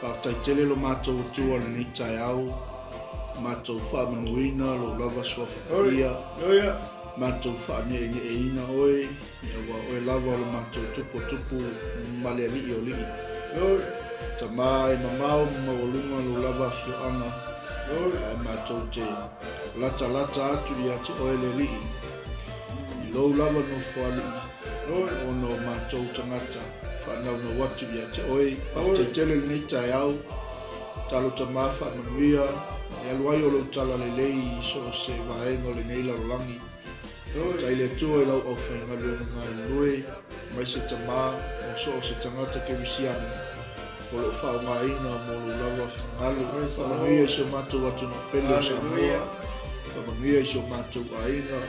Faafetai tele lo matou Atua i lenei taeao, matou faamanuina lou lava suafa paia, matou faaneeneeina oe, aua o oe lava o lo matou Tupu o tupu ma le Alii o alii. Tama e mamao ma maualuga lou lava afioaga, ae matou te latalata atu ia te oe le Alii, i lou lava nofoalii, ona o matou tagata faanaunau atu ia te oe. Faafetai tele i lenei taeao, talo tama faamanuia e alu ai o lou talalelei i so o se vaega o lenei lalolagi. Faafetai i le Atua i lau aufaigaluega galulue, aemaise tama o so o se tagata kerisiano o lo o faaaogaina mo lou lava finagalo. Faamanuia i si o matou atunuu pele o Samoa, faamanuia i si o matou aiga,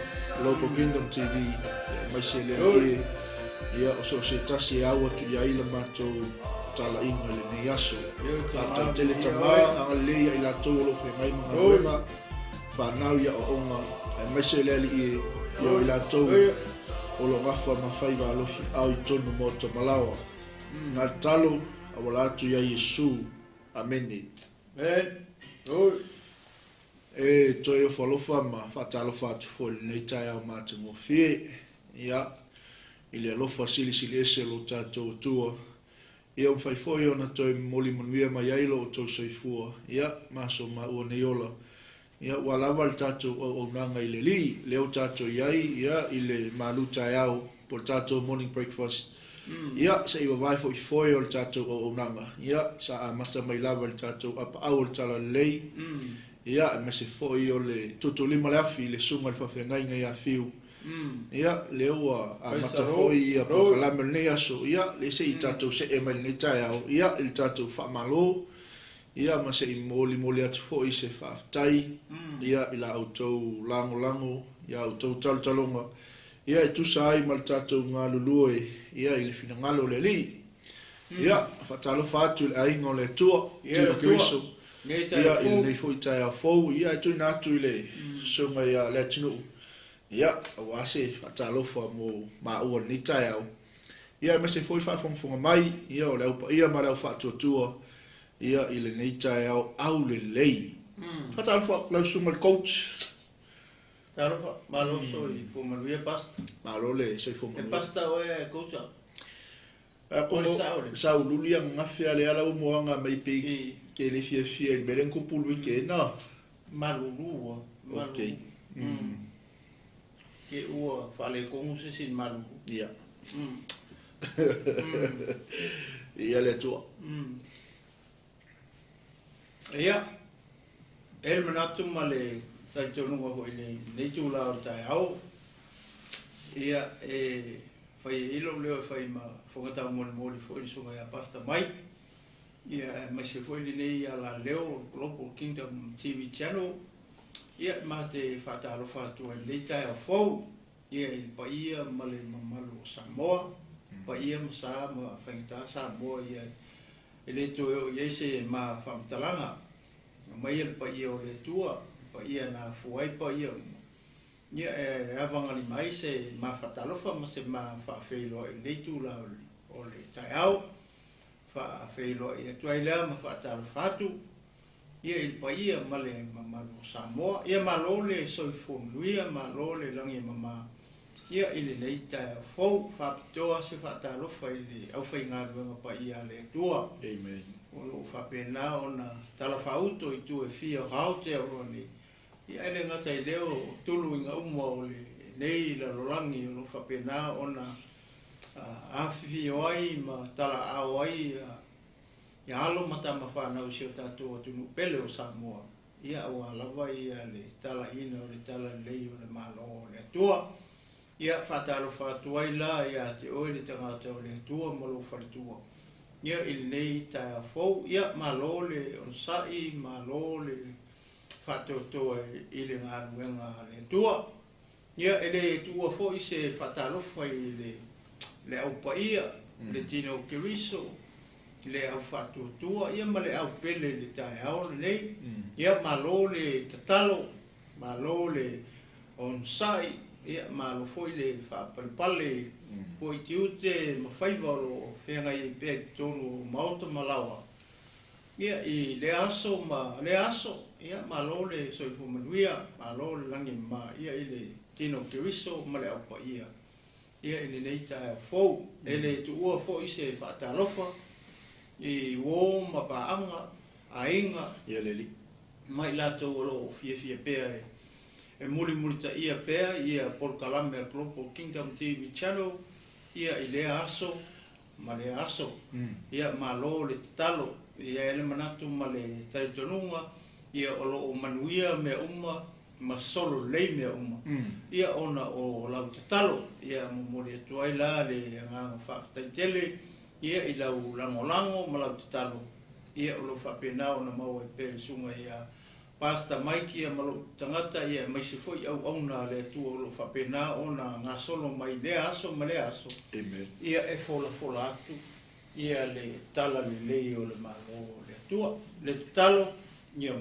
Local Kingdom TV, aemaise le Alii e, o so o se tasi e au atu i ai la matou talaiga i lenei aso. Faafetai tele tama, agalelei ia i latou o lo o feagai ma galuega, fanau i aoaoga, aemaise le Alii e, o i latou o lo o gafa ma faiva alofi ao i totonu o maota malaoa. Na le talo, auala atu ia Iesu. Amene. E toe ofo alofa ma faatalofa atu foi i lenei taeao matagofie, ia, i le alofa silisili ese o lo tatou Atua, ia ua mafai foi ona toe momoli manuia mai ai lo outou soifua, ia, ma so maua nei ola. Ia, ua lava le tatou auaunaga i le Alii, lea ua tatou i ai, ia, i le malu taeao, po o le tatou morning breakfast. Ia, se i vavae foi foe o le tatou auaunaga, ia, sa amata mai lava i le tatou apaau o le Talalelei, ia, aemaise foi o le tuutuulima le afi i le susuga i le faafeagaiga ia Fiu. Ia, lea ua amata foi ia polokalame o lenei aso, ia, lea se i tatou see mai lenei taeao, ia, i le tatou faamalo. Ia ma se i molimoli atu foi se faafetai ia i la outou lagolago, ia outou talotaloga, ia e tusa ai ma le tatou galulue ia i le finagalo o le Alii. Ia, faatalofa atu i le aiga o le Atua, Tino Keriso, ia i lenei foi taeao fou, ia e tuuina atu i le Susuga ia Leatinuu, ia aua se faatalofa mo maua i lenei taeao. Ia aemaise foi faafogafoga mai, ia o le au paia ma le au faatuatua, Ia i lenei taeao aulelei. Faatalofa lau susuga i le coach. Talofa, malo le soifua manuia Pastor. Malo le soifua manuia. E Pastor oe coach a? O le sao le. Sa ululi ananafi a le ala ua moaga mai pei ke le fiafia i le mea lea na tupu le weekend a. Malulu a. Okay. Ke ua faaletonu se isi i le malulu. Ia. Ia le Atua. Ia, e i ai le manatu ma le talitonuga foi i lenei itula o le taeao, ia, e fai ai lou leo e fai ma fofoga taumolimoli foi i le Susuga ia Pastor Mike, ia, aemaise foi lenei alaleo o le Global Kingdom TV Channel, ia, ma te faatalofa atu ai i lenei taeao fou. Ia i le paia ma le mamalu o Samoa, paia ma sa ma faigata Samoa ia e le toe oo i ai se ma faamatalaga. Aumaia le paia o le Atua, le paia na afua ai paia uma, ia e avagalima ai se ma faatalofa ma se ma faafeiloai i lenei itula o le taeao. Faafeiloai atu ai lea ma faatalofa atu ia i le paia ma le mamalu o Samoa. Ia malo le soifua manuia, malo le lagi e mama ia i lenei taeao fou. Faapitoa se faatalofa i le aufaigaluega paia a le Atua. Amen. O lo o faapena ona talafaauto i itu e fia o Aotearoa nei. Ia e le gata i lea o tuluiga uma o lenei lalolagi o lo o faapena ona afifio ai ma talaao ai ia alo ma tama fanau i si o tatou atunuu pele o Samoa, ia aua lava ia le talaiina o le talalelei o le Malo o le Atua. Ia faatalofa atu ai la ia te oe le tagata o le Atua ma lou faletua, ia i lenei taeao fou. Ia malo le onosai, malo le faatoatoa i le galuega a le Atua. Ia, e le tuua foi se faatalofa i le Au Paia, le Tino o Keriso, le Au Faatuatua, ia ma le Au Pele i le taeao lenei. Ia, malo le tatalo, malo le onosai, ia, malo foi le faapalepale foi i tiute ma faiva o lo o feagai ai pea i totonu o maota ma laoa. Ia, i lea aso ma lea aso, ia, malo le soifua manuia, malo le lagi e mama, ia, i le Tino o Keriso ma le Au Paia, ia, i lenei taeao fou. E le tuua foi se faatalofa i uo ma paaga, aiga, Ia le Alii. ma i latou o lo o fiafia pea e mulimulitaia pea ia polokalame a Global Kingdom TV Channel, ia, i lea aso ma lea aso. Ia, malo le tatalo. E i ai le manatu ma le talitonuga, ia, o lo o manuia mea uma ma solo lelei mea uma, ia, ona o lau tatalo. Ia, momoli atu ai la le agaga faafetai tele, ia, i lau lagolago ma lau tatalo, ia, o lo o faapena ona maua ai pea e le Susuga ia Pastor Mike ia ma lou tagata ia aemaise foi auauna a le Atua o lo o faapena ona gasolo mai lea aso ma lea aso. Amen. Ia e folafola atu ia le tala lelei o le Malo o le Atua. Le tatalo ia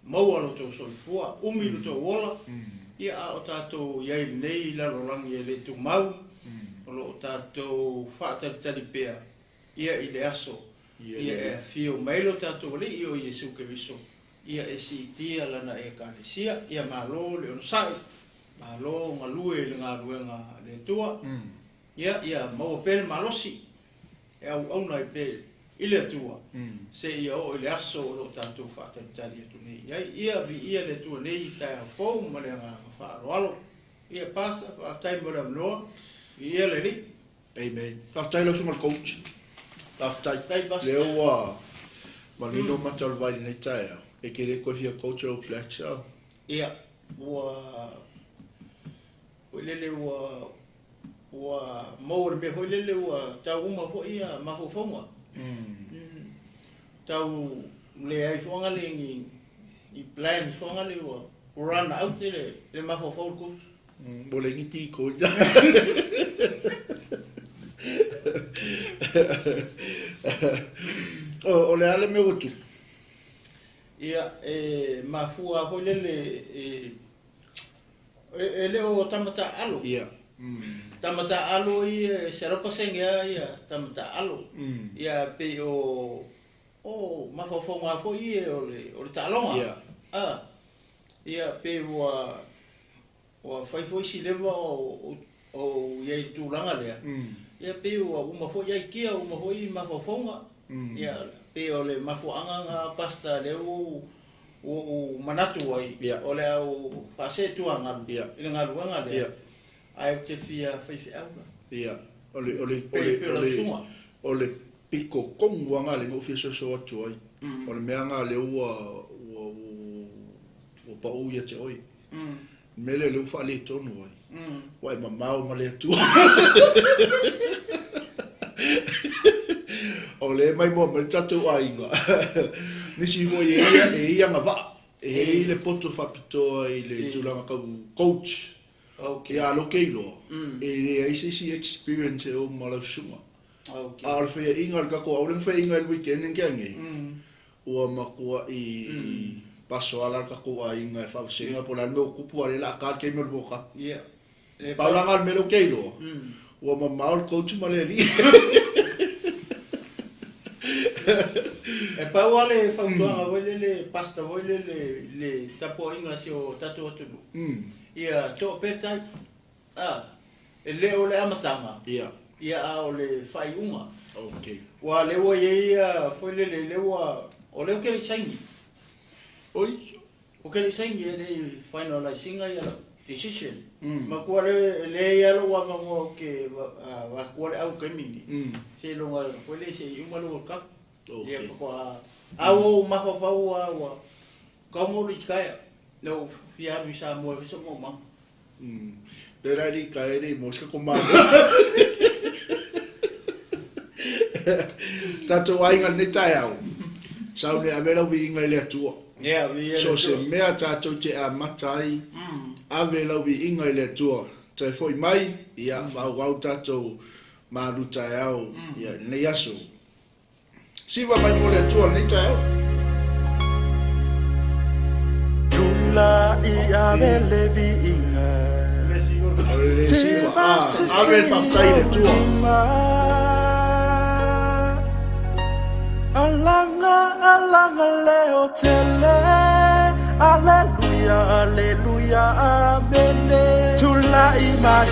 maua lo outou soifua, umi lo outou ola, ia a o tatou i ai i lenei lalolagi e le tumau, o lo o tatou faatalitali pea ia i le aso ia e afio mai lo tatou Alii o Iesu Keriso, ia e siitia Lana Ekalesia. Ia malo le onosai, malo galue i le galuega a le Atua. Ia, ia maua pea le malosi e auauna ai pea i le Atua, seia oo i le aso o lo o tatou faatalitali atu nei i ai. Ia viia le Atua nei i taeao fou ma le agaga faaaloalo. Ia, Pastor, faafetai mo le avanoa. Viia le Alii. Amen. Faafetai lau susuga i le coach. Faafetai. Lea ua manino mata o le vai i lenei taeao. E te le toe fia coach lau Blacks a? Ia, ua foi lele ua ua maua le mea foi lele ua tau uma foi ia mafaufauga. Tau leai foi le ni ni plans foi le ua run out le le mafaufau o le coach. Mo le ngiti ko O le a le mea ua tupu? Ia, e mafua foi lele e e le o tama taaalo. Ia. Tama taaalo ia e 100% lava ia tama taaalo. Ia pei o o mafaufauga foi ia o le o le taaloga. Ia. A. Ia pei ua Ua fai foi si leva o ou i ai i le tulaga lea, ia pei ua uma foi aikia, uma foi mafaufauga. Ia pei o le mafuaaga na Pastor lea ua ou manatu ai, o le a ou faaseetuagalu i le galuega lea, ae ou te fia faifeau la. Ia, o le, o le, o le, o le, o le pito tonu lava lena lea na ou fia soso atu ai. O le mea lena lea ua, ua, ua pau ia te oe. Le mea lea o lea ua faaletonu ai, ua e mamao ma le Atua. O lea e maimoa mai le tatou aiga. Nisi foi e ia, e ia agavaa, e i ai le poto faapitoa i le tulaga tau coach. Okay. Ia, a o lea ou te iloa, e leai se isi experience e oo ma lau susuga. Okay. A o le faiaina o le tatou aule na faiaina i le weekend na tea nei, Ua matuai paso ala le tatou aiga e faavasega po o le a le mea ua tupu a o lea o le a ta le taimi o le World Cup. Pau la lena o le mea lea ou te iloa, ua mamao le coach ma le alii. E pau lava le fautuaga foi lele, Pastor foi lele i le tapuaiga a si o tatou atunuu, ia toa pea le tai. A, e le o le amataga, ia a o le faaiuga. Okay. Ua lea ua i ai ia foi lele, lea ua, o lea ou te le i saini. Oi. Ou te le i saini e le i finalize ina ia lau decision. Matua lea, e leai lava lou avanoa ou te avatua le au i le taimi lenei. Seiloga foi lea se i uma le World Cup. Okay. Ia faatoa, a ua ou mafaufau lava ua kaunga ou litaea, na ou fia alu i Samoa e fai sou maumaga. Lea la e le i taea e le i maua se tatou malo. Tatou aiga i lenei taeao, sau nei ave lau viiga i le Atua. Ia, viia le So se Atua. mea tatou te amata ai, ave lau viiga i le Atua. Toe foi mai, ia, faaauau tatou malu taeao, ia, i lenei aso. Siva mai mo le Atua lenei taeao. Tula i ave le viiga. O le siva, ah, ave le faafetai i le Atua. Alanga Alanga leo tele. Aleluia, aleluia, amene. Tulai mai.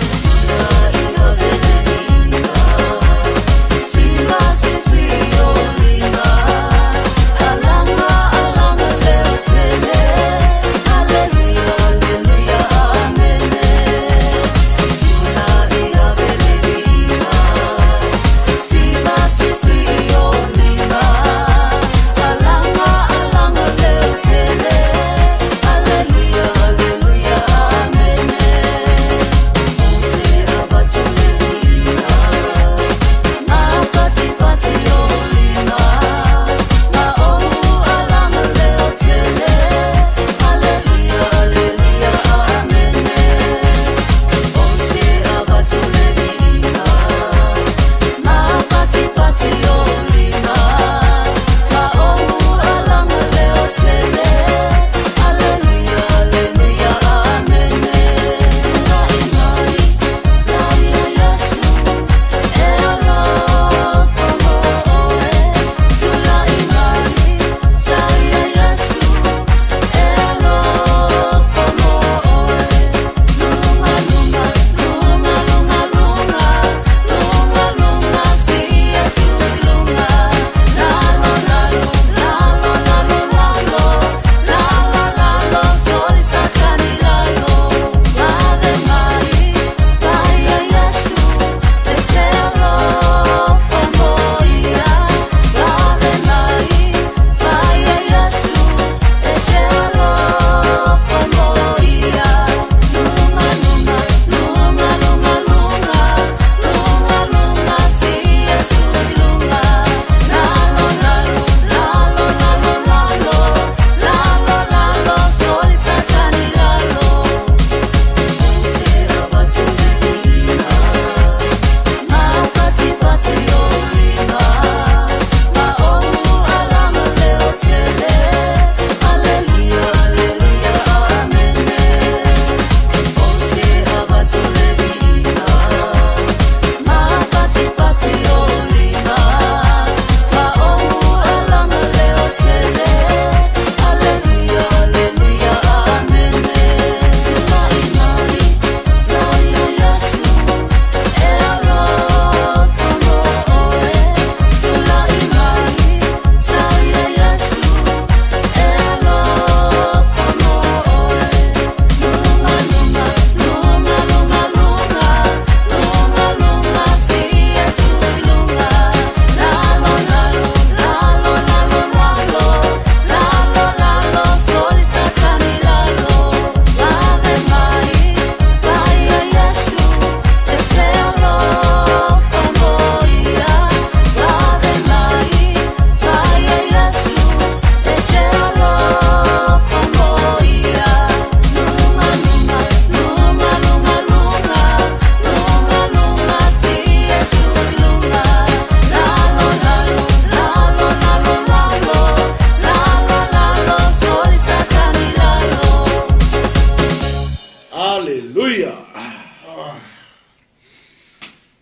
Aleluia!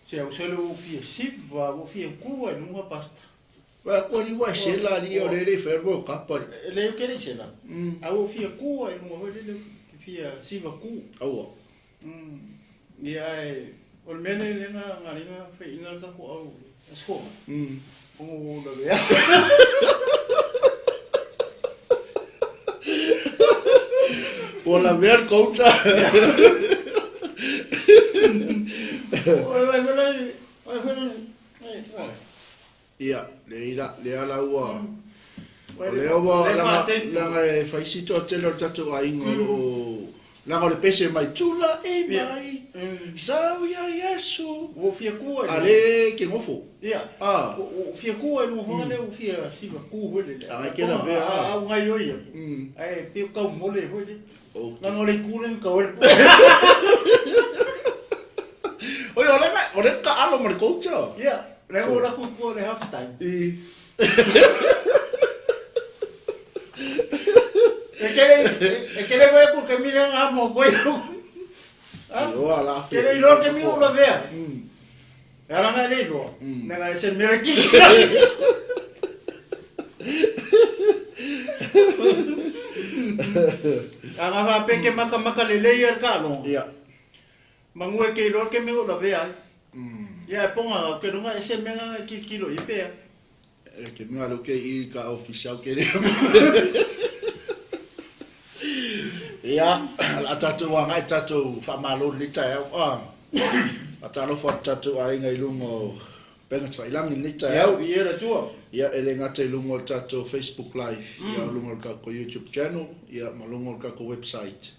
Se au sele ua fia siva, ua fia kua i luga pasta. Wa ko ni wa sela ni o le le fermo kapa. E le ke le sela. A ua fia kua i luga hoi le fia siva ku. Aua. Ia e o le mea nei le nga nga linga fe inga ka ko au asko. O la vea. Ua lavea le kouta. Ia, le ila, lea la ua. O lea ua, laga, laga e fai si toatele o le tatou aiga o lo o, laga o le pese mai, Tula e mai, sau ia Iesu. Ua fia kua i. A le ke gofo. Ia. Ah. Ua fia kua i luga fanga lea ua fia siva ku foi lele. Agai ke lavea. A u ngai oi aku. Ae pei o kau mole foi lele. Langa o le itu lea na kau ai le pua. Oi, o le o le taalo ma le culture. Ia, lea ua laku i tua o le half time. I. E kele, e kele mai aku ke mile nga mo koi. Iloa la fe. Kele iloa ke mi ula vea. E ala ngai le iloa. Nanga e se mele kiki. Aga faapea ke makamaka lelei ia le taaloga. Ia. Manu e ke iloa le taimi o lavea ai. Ia ae poga au ke luga ese mea nga e tilotilo i ai pe a. E ke mea leo ke i ka office au ke lea. Ia, la tatou agai tatou faamalo i lenei taeao. Ah, faatalofa atu tatou aiga i luga o Upega Tafailagi i lenei taeao. Ia, le Atua. Ia, e le gata i luga o le tatou Facebook Live, ia, o luga o le tatou YouTube channel, ia, ma luga o le tatou website.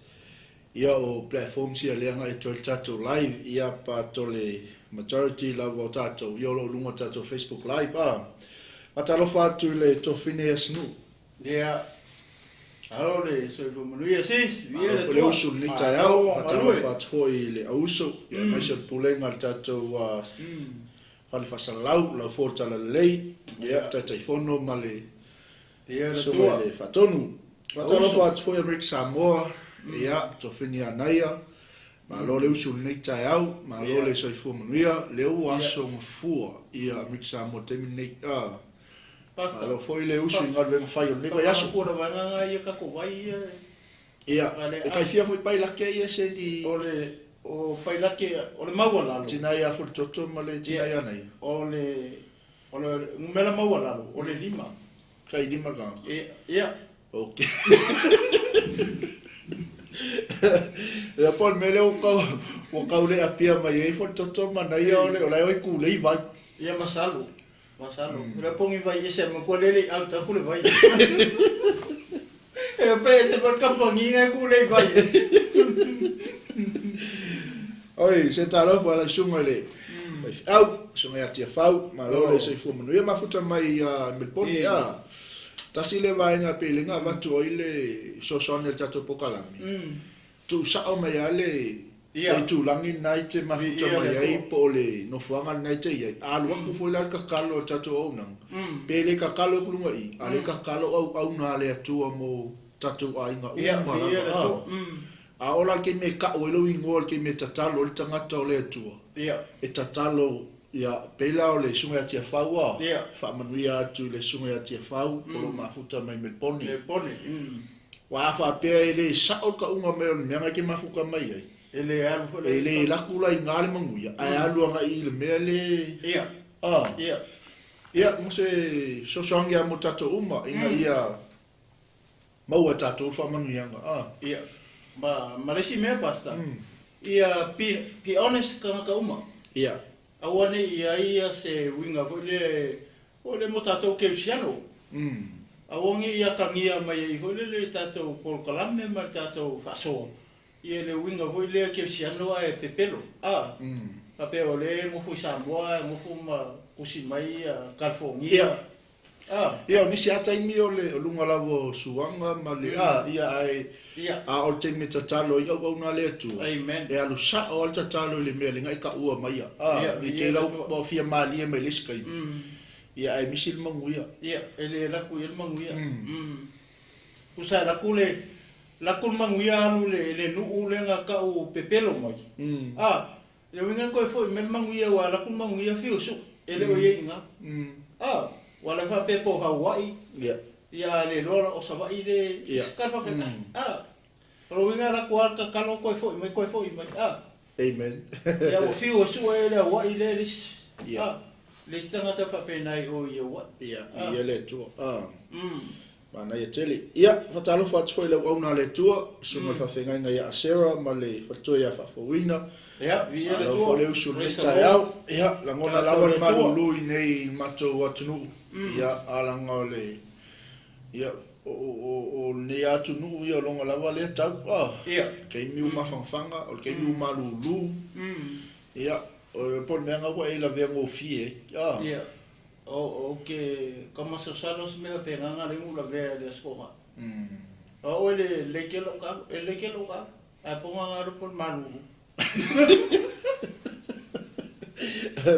Ia, o platforms ia lea agai atu ai le tatou live, ia, but o le majority lava o tatou, ia, o lo o luga o le tatou Facebook Live. Ah, faatalofa atu i le Tofine Asinuu. Ia, alo le soifua manuia sis, viia le Malo foi le Atua. usu i lenei taeao, Malo ua galue. faatalofa atu foi i le auuso, ia aemaise o le pulega a le tatou fale faasalalau, lau fua o le Talalelei, ia Taitaifono ma le Viia le Susuga Atua. i le Faatonu. Faatalofa Auuso. atu foi Amerika Samoa, ia Tofini Anaia, malo le usu i lenei taeao, malo le soifua manuia, lea ua aso gafua ia Amerika Samoa i le taimi lenei. Pastor. Malo foi le usu i galuega fai o lenei vaiaso. Pua lava nga ia kako vai ia. Ia, e kai fia foi pai lake ia se ni O le o pai lake o le maualalo. tina ia Fuletoto ma le tina ia Anaia. O le numera maualalo o le 5. Kai 5 ka. Ia. Ok. Ia pol mele o kau o kau le apia mai ei Fuletoto ma Anaia o le o lai oi ku lei vai. Ia masalo. Masalo. Le pongi vai ese mo ko lele au ta ku le vai. E pe se por ka pongi ngai ku le vai. Oi, se talofa la sunga le. Au, sunga ia tia fau, malo le soifua manuia mafuta mai a Melbourne a. Tasi le vaega pe le nga vatu oi le sosoane le tatou pokalame. Tu sao mai a le le tūlangi nai te mafuta mai ai po o le nofoaga lenai te i ai. A alu aku foi la le kakalo o le tatou auaunaga. Pe le kakalo e kuluga i, a le kakalo auauna a le Atua mo tatou aiga uma lava. A ola le taimi e ka'u ai lou igoa le taimi e tatalo ai le tagata o le Atua. E tatalo ia pei la o le Susuga ia Tiafau a faamanuia atu i le Susuga ia Tiafau o lo o mafuta mai Melbourne. Ua a faapea e le sa'o le ka'uga mai o le mea na e te mafuta mai ai. E le alu foi E le laku la i gā le manuia, ae alu agai i le mea le a. Ia, mo se fesoasoani lava mo tatou uma ina ia maua e tatou le faamanuiaga a. Ia, ma le isi mea, Pastor, ia be honest tagata uma. Ia. Aua ne i ai ia se uiga foi lea, foi lea mo tatou kerisiano. Aua ne i atagia mai ai foi lele le tatou polokalame ma le tatou faasoa, ia le uiga foi lea kerisiano ae pepelo. A, faapea o lea e nofo i Samoa ae nofo ma tusi mai ia California. Ia. A. Ia, o nisi lava taimi o le o luga lava o suaga ma le, a, ia, ae, a o le taimi e tatalo ai auauna a le Atua, Amen. e alu sa'o lava le tatalo i le mea leaga e ka'ua mai ia, a, Ia, i te lau ua fia malie mai le isi taimi, ia, ae misi le manuia. Ia, e le laku i ai le manuia. Tusa e laku le, laku le manuia alu le, le nuu lea na ka'u pepelo mai. A, le uiga koe fo'i mai le manuia aua laku le manuia fiu su'u, e le o i ai i ina. A, ua le faapea po o Hawaii, ia le iloa la o Savaii le ka faapena. A, o le uiga laku lava le tatalo koe fo'i mai, koe fo'i mai. A. Amen. Ia ua fiu e su'e e le Hawaii le le isi. A, le isi tagata faapena i o i Hawaii. Ia, ia le Atua. A. Manaia tele. Ia, faatalofa atu foi i le auauna a le Atua, susuga i le faafeagaiga ia Asera ma le faletua ia Faafouina. Ia, viia le Malo Atua. foi le usu i lenei Praise the Lord. taeao. Ia, lagona Tatou lava le le Atua. malulu i nei i le matou atunuu. Ia, a laga o le, ia, o, o, o lenei atunuu, ia, o lona lava lea tau. Ah, taimi ua mafanafana, o le taimi ua malulu. Ia, o po o le mea lena ua e lavea gofie ai. Ah. Ia, o, ou te kamasalosalo se mea faapena na le gu lavea i le Aso Toonai. O au e le lelei tele lou talo, e lelei tele lou talo, ae poga na alu po o le malulu.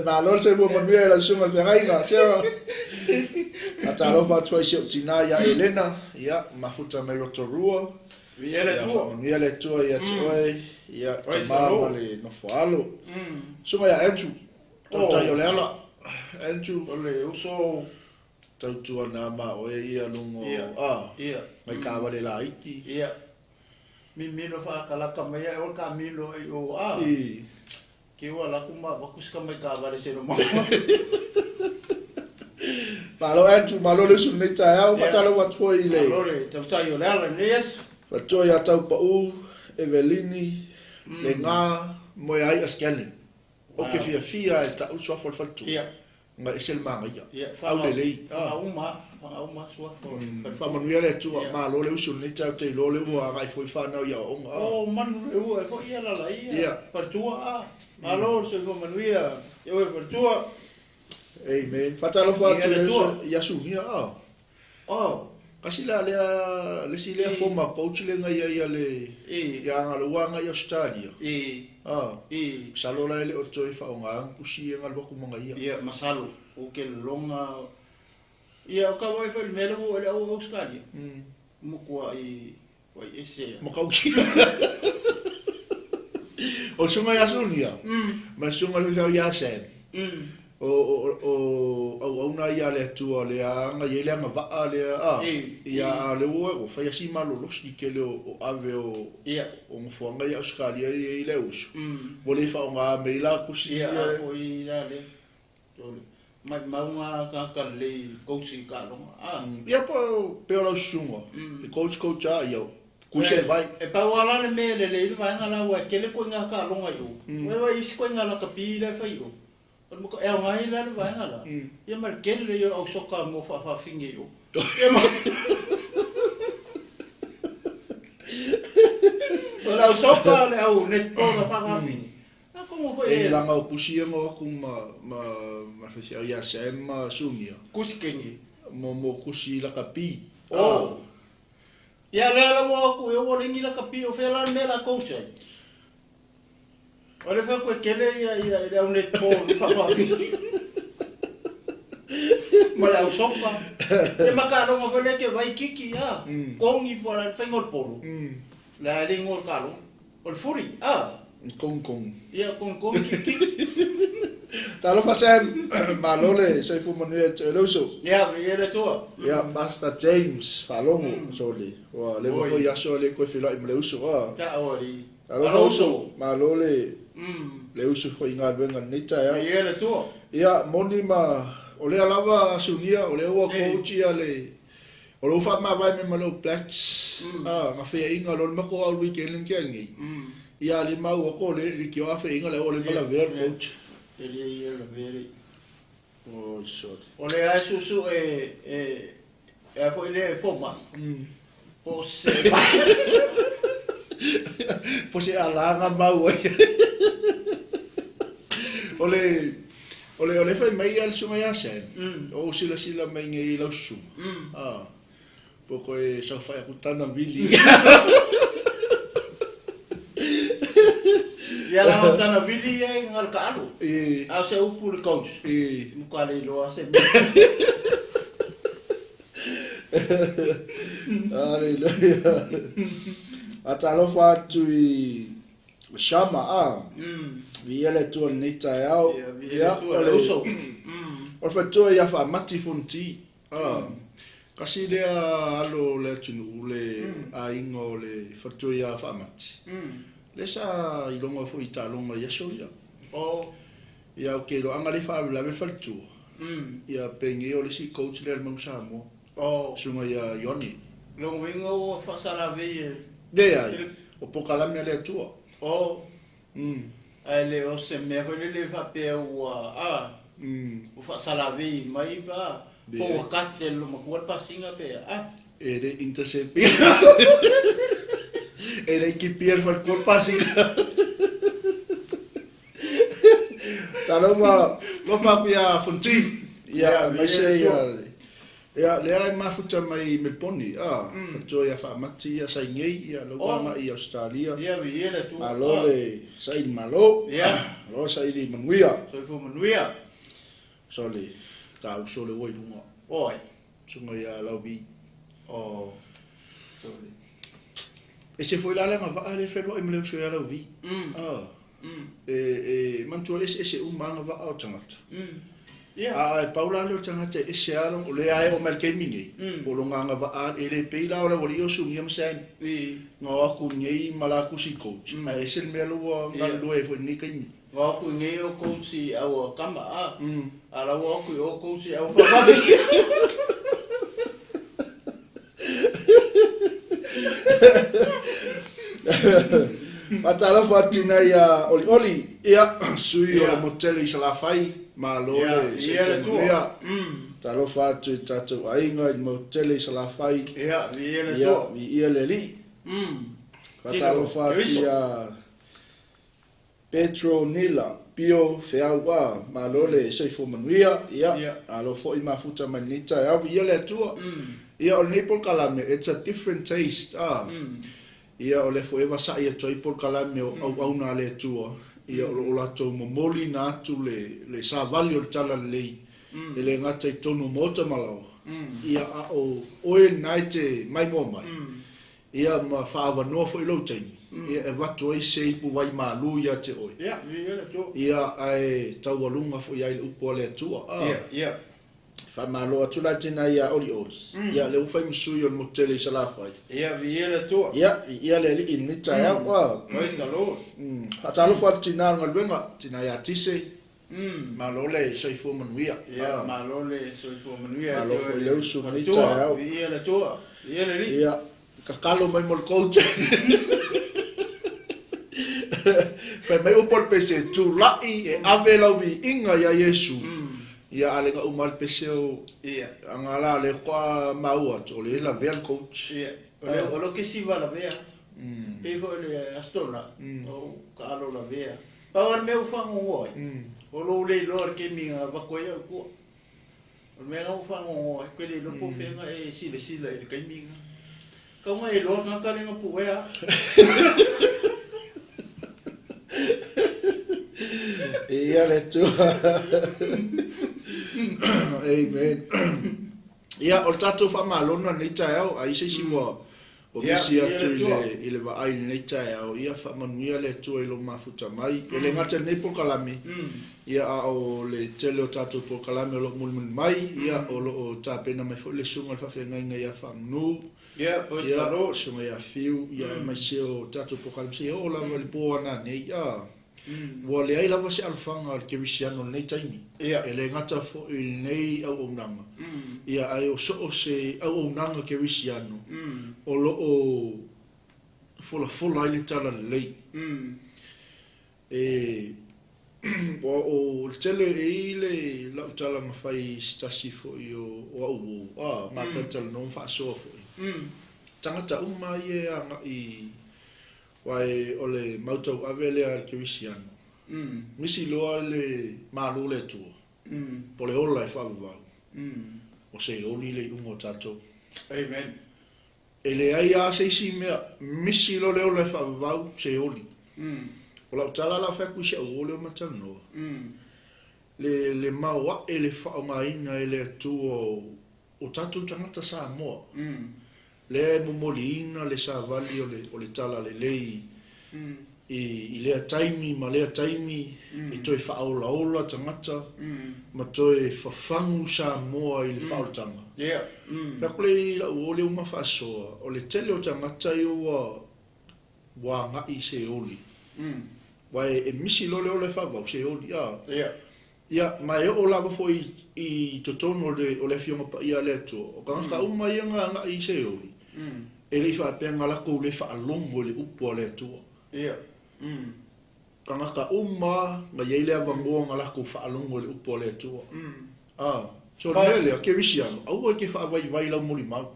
Malo le soifua manuia i lau susuga i le feagaiga, Sarah. Faatalofa atu ai i si ou tina ia Elena, ia, mafuta mai Rotorua. Viia le Ia, Atua. faamanuia le Atua ia te oe, ia, Praise tama the ma Lord. le nofoalo. Susuga ia Andrew, tautai o le ala. Andrew. O le uso Tautuana ma oe ia luga o a ngai taavale laiti. Ia. Mimino faakalaka mai ae o le kamino ai o a. Ke ua laku ma avatu si tamai taavale se loma. Malo Andrew, malo le usu lenei taeao, faatalofa atu foi i le. Malo le tautai o le ala i lenei aso. Faatoa ia Taupau, Evelini, Lega, Moeai'a Scanlan. Ou te fiafia e ta'u le suafa o le faletua. Ona e ese le manaia. Aulelei. Faga uma, faga uma suafa o le faletua. Faamanuia le Atua. Malo le usu i lenei taeao, te iloa o lea ua agai foi fanau i aoaoga. O manu le ua e foi ia lala ia faletua a. Malo le soifua manuia ia oe faletua. Amen. Faatalofa atu le uso ia Sunia a. Oh. Kasi la lea le isi lea former coach le na ia ia le ia aga le ua agai i Australia. Ah. Masalo la e le o toe faaaogaina tusi ia na alu atu ma ia. Ia masalo ou te lologa ia o ka vaai foi i le mea lea ua oo ai le au Australia. Matua i ese. Matautia. O le susuga ia Sunia ma le susuga i le faifeau ia Sam. O o auauna ia a le Atua lea na i ai le agavaa lea a ia a o lea ua ua fai lava si malolosi i le tele o ave o o nofoaga ia Ausetalia e i ai le uso ua le faaaoga mai la tusi ia. Ia a foi la lea maumau ga tagata lelei coach i taaloga a. Ia po o lau susuga e coach coach a ia Kusi e vai. E pau lava la le mea e lelei ai le vaega la aua e tele koiga taaloga i o. Ua vaai isi koiga lakapi la e fai i o. O le e aoga ai la le vaega la, ia ma le tele ia o au soka mo faafaafine i o. Ia ma O le au soka o le au netball a faafaafine. Atonu foi e. E laga o kusi ia na o atu ma ma ma faifeau ia Sam ma Sunia. Kusi kenge. Mo mo kusi lakapi. Oh. Ia lea la ua o atu e ua leai ni lakapi o fea la le mea la coach ai. O le fai atu e tele ia ia le au netball i faafaafine. Ma le au soka. Ia ma taaloga foi lea e te vai kiki a. Kongi po o le faiga o le polo. Le a le igoa o le taaloga. O le fuli, a. Kong kong. Ia, kong kong, kik kik. Talofa Sam, malo le soifua manuia ia te oe le uso. Ia, viia le Atua. Ia, Pastor James, faalogo, sole. Ua leva foi aso e le toe feiloai ma le uso, a. Tao alii. Talofa uso, malo le le uso foi i galuega i lenei taeao. Viia le Atua. Ia, moni ma, o lea lava Sunia, o lea ua coach ia le O lou faamavae mai ma le All Blacks, a, na feaiga loa le matou au weekend lea na tea nei, ia le maua ko le le tio a feaiga le au o le ma lavea le coach. Tele ia lavea le. Oi sorry. O le a susu e e e a foi le fomai. Po se Po se alaga mau ai. O le O le o le fai mai ia le susuga ia Sam, o ou silasila mai nei i lau susuga, a, po koe saofai aku tana vili. Ia la o tana vili ia i ngā kaalu. A o se upu le coach. Muka le iloa se mea. Hallelujah. A talofa atu i Shama, a, viia le Atua i lenei taeao. Ia, viia le Atua, le uso. O le faletua ia Faamati Fonoti, a, kasi lea alo o le atunuu le aiga o le faletua ia Faamati, lea sa iloga foi i taaloga i aso ia. Ia, ou te iloa ana le faalavelave le faletua, ia penei o le isi coach lea a le Manu Samoa, susuga ia Ione. Lona uiga ua faasalavei e. Leai, o polokalame a le Atua. Oh. Ae le o se mea foi lele faapea ua a, ua faasalavei mai pa, po ua cut e le matua le pasiga pe a. E le intercept E le kipia le faletua le pasiga. Talofa, alofa atu ia Fonti, ia aemaise ia Ia, lea e mafuta mai i Melponi, a, faletua ia Faamati ia sa i nei, ia lau agai i Ausetalia. Ia, viia le Atua. Malo le saili malo. Ia. Malo saili manuia. Soifua manuia. So le tauso le ua i luga. Oi. Susuga ia Lauvi. Oh. Sorry. Ese foi la le agavaa lea e feluai ma le uso ia Lauvi. A. E manatua eseese uma agavaa o tagata. A e pau la lea o le tagata e ese lava lona, o lea lava e oo mai i le taimi nei, o lona agavaa e le pei la o le aualii o Sunia ma Sam, na o atu nei ma la tusi coach, ae ese le mea lea ua galulue ai foi i lenei taimi. Na o atu i nei o coach i our tama, a, a la ua o atu i o coach i our faavavine. Faatalofa atu i nai Olioli, ia, sui o le motu tele i Salafai, malo le soifua manuia. Talofa atu i tatou aiga i le motu tele i Salafai, ia, viia le Alii. Faatalofa atu ia Petro Nila, Pio Feau a, malo le soifua manuia, ia, malo foi mafuta mai lenei taeao, viia le Atua. Ia, o lenei polokalame, it's a different taste, a. Ia, o lea foi e vasa'i atu ai polokalame o auauna a le Atua, ia, o lo o latou momoliina atu le, le savali o le Talalelei, e le gata i totonu o maota ma laoa, ia, a o oe lena e te maimoa mai, ia, ma faaavanoa foi lou taimi, ia, e avatu ai se ipu vai malu ia te oe, ia, ae taualuga foi ai le upu a le Atua, a. Faamalo atu la tina ia Olioli, ia lea ua fai ma sui o le motu tele i Salafai. Ia, viia le Atua. Ia, viia le Alii i lenei taeao. A. Praise the Lord. Faatalofa atu tina o le galuega, tina ia Tise. Malo le soifua manuia. Ia, malo le soifua manuia. Malo foi le usu i lenei taeao. Viia le Atua, viia le Alii. Ia, tatalo mai mo le coach. Fai mai upu o le pese, tulai e ave lau viiga ia Iesu. Ia, a le gau mai le pese o aga la le faatoa maua atu, o lea e lavea le coach. Ia, o le kesi ua lavea. Pei foi o le Aso Toonai, o taalo lavea. Pau lava le mea ua faanoanoa ai, o lou le iloa i le taimi na avatu ai au i tua. O le mea lena ua faanoanoa ai, ou te le iloa po o fea na e silasila i le taimi lena. Tau na e iloa le tagata lea na puea au. Ia le Atua. Amen. Ia, o le tatou faamalo lena i lenei taeao, a i ai se isi ua Ua misi atu i le, i le vaai i lenei taeao, ia faamanuia le Atua i lou mafuta mai. E le gata i lenei polokalame, ia a o le tele o tatou polokalame o lo o mulimuli mai, ia o lo o tapena mai foi le Susuga i le Faafeagaiga ia Faamanu, ia Susuga ia Fiu, ia aemaise o tatou polokalame seia oo lava i le po a nanei, a. Ua leai lava se alofaga a le kerisiano i lenei taimi, e le gata foi i lenei auaunaga, ia ae o so o se auaunaga kerisiano o lo o folafola ai le talalelei. E ua o le tele e i ai le lau tala na fai i se tasi foi o au uo, a ma talatalanoa ma faasoa foi, tagata uma ia e agai Aua o le mau tauave lea a le kerisiano, misi loa le Malo o le Atua, po o le ola e faavavau, o se oli le iuga o tatou. Amen. E leai lava se isi mea, misi loa le ola e faavavau, se oli. O lau tala la fai atu i si au uo lea ma talanoa, le maoae le faaaogaina e le Atua o tatou tagata Samoa, lea e momoliina le savali o le talalelei i lea taimi ma lea taimi e toe faaolaola tagata ma toe fafagu Samoa i le faaolataga. Fai atu lea i lau uo lea uma faasoa, o le tele o tagata ia ua agai i se oli. Aua e misi loa le ola e faavau, se oli, a. Ia, ma e oo lava foi i totonu o le, o le Afioga Paia a le Atua, o tagata uma ia na agai i Seoli, e le i faapea na latou le faalogo i le upu a le Atua. Tagata uma na i ai le avanoa na latou faalogo i le upu a le Atua. A, so o le mea lea, kerisiano, aua e te faavaivai lau molimau.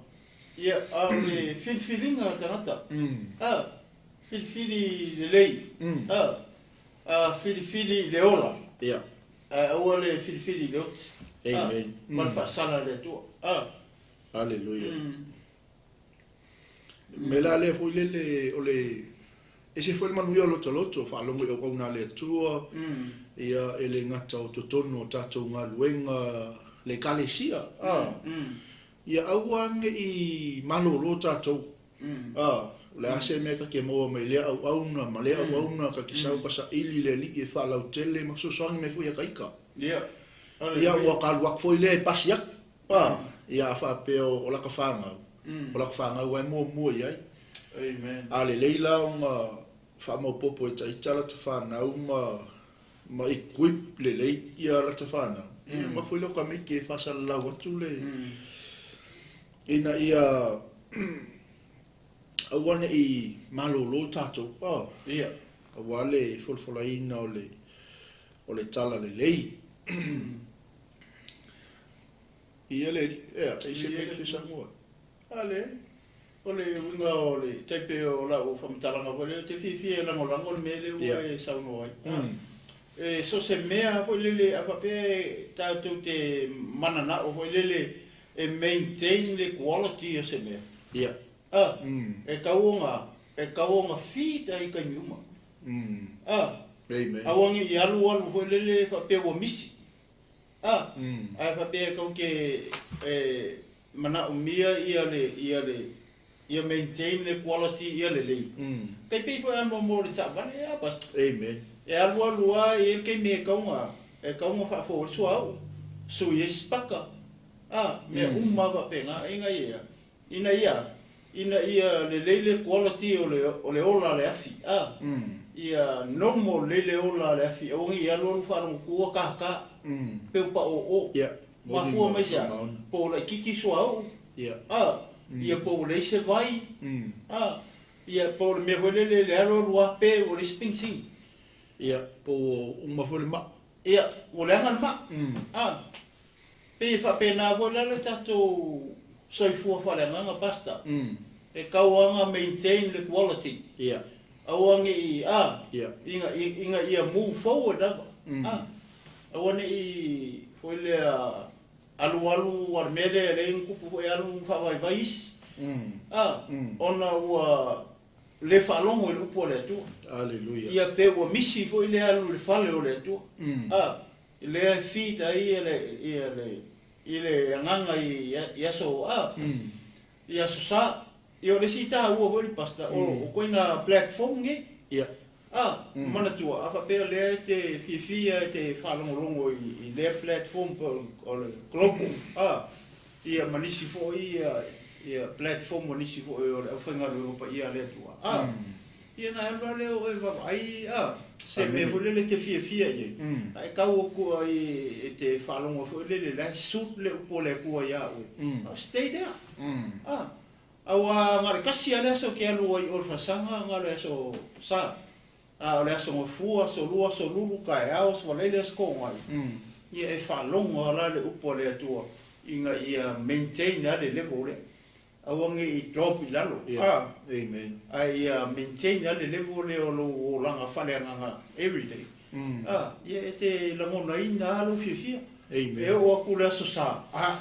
Ia, a o le filifiliga a le tagata, a, filifili lelei, a, A filifili i le ola. Ia. Ae aua le filifili i le oti. Amen. A, ma le faasala a le Atua. A. Haleluia. Mea la lea foi lele o le ese foi le manuia o lotoloto faalogo i auauna a le Atua. Ia e le gata o totonu o tatou galuega le Ekalesia. A. Ia aua ne i malolo tatou. A, o le a se mea ta te maua mai lea auauna ma lea auauna, ta te sau ka saili le Alii e faalautele ma fesoasoani mai foi ia ta ita. Ia. Ia, ua ka alu atu foi lea e pasi atu. A, ia, a faapea o lata fanau, o lata fanau lava e muamua i ai. A lelei la ona faamaopoopo e ita lata fanau ma equip lelei ia lata fanau, ia ona foi lea o tamaiti e faasalalau atu le ina ia aua ne i malolo tatou, aua le folafolaina o le tala lelei. Ia le alii, ea, e i se mea e te fia saunoa ai? A leai. O le uiga o le tai pei o lau faamatalaga foi lea, ou te fiafia e lagolago le mea lea ua e saunoa ai. E so o se mea foi lele, a faapea e tatou te mananao foi lele e maintain le quality o se mea. A, e tau ona, e tau ona feed ai i taimi uma. A, aua ne i alu alu foi lele faapea ua misi. A, ae faapea e tou te e manaomia ia le ia le ia maintain le quality ia lelei. Tai pei foi a mo le taavale a Pastor. Amen. E alu alu a e i ai le taimi e tau ona e tau ona faafou ai le suauu, sui ai sipaka, a, mea uma lava faapena ina ia ina ia ina ia lelei le quality o le o le ola a le afi, a, ia normal lelei le ola a le afi, aua ne i alu alu faalogotu ua tata, peu paoo. Mafua mai se a? Po o laitiiti suauu, a, ia po ua leai se vai, a, ia po o le mea foi lele le alu alu a pe ua leai se penisini. Ia, po ua uma foi le maa. Ia, ua leaga le maa. A, pei e faapena foi la le tatou soifua faaleagaga, Pastor. E tau lava ona maintain le quality. Aua ne i, a, ina, ina ia move forward lava. A, aua ne i, foi lea, alualu a le mea lea e lelei ona tupu foi e alu ma faavaivai isi. A, ona ua le faalogo i le upu a le Atua. Aleluia. Ia pe ua misi foi le alu i le fale o le Atua. A, lea e feed ai ia le, ia le, i le agaga i aso, a, i aso Sa. Ia o le isi taua foi le Pastor, o ituaiga platform nei. A, manatua, a faapea o lea e te fiafia e te faalogologo i lea platform po o le global, a, ia ma nisi foi ia platform o nisi foi o le aufaigaluega paia a le Atua, a, ia ona alu lava lea o oe vaavaai, a, se mea foi lele e te fiafia i ai, ae tau atu ai e te faalogo foi lele la e suit le upu a le Atua ia oe, stay there, a, aua na o le tasi lava le aso e te alu ai i o i le falesaga, na o le aso Sa, a o le aso Gafua, aso Lua, aso Lulu, taeao, aso Faraile, aso Toonai, ia e faalogo lava la le upu a le Atua ina ia maintain lava le level lea. Aua ne i drop i lalo, a, ae ia maintain lava le level lea o lou olaga faaleagaga everyday. A, ia e te lagonaina lava lou fiafia. E oo atu le aso Sa, a,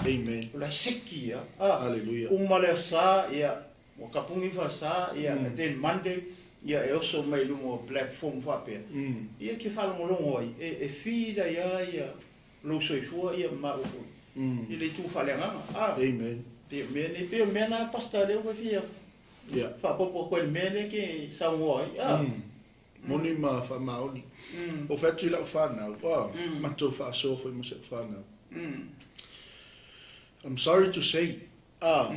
o la e seki ia, a, uma le aso Sa, ia, ua tapuni falesa, ia, and then Monday, ia, e oso mai i luga o platform faapea, ia, e te faalogologo ai, e feed ai lava ia lou soifua, ia, ma maua foi i le itu faaleagaga. A, pei o mea nei, pei o le mea lena, Pastor, lea ua fia faaopoopo atu ai i le mea lea e te saunoa ai. A. Moni ma faamaoni. O fai atu i lau fanau, a, matou faasoa foi ma si au fanau. I'm sorry to say, a,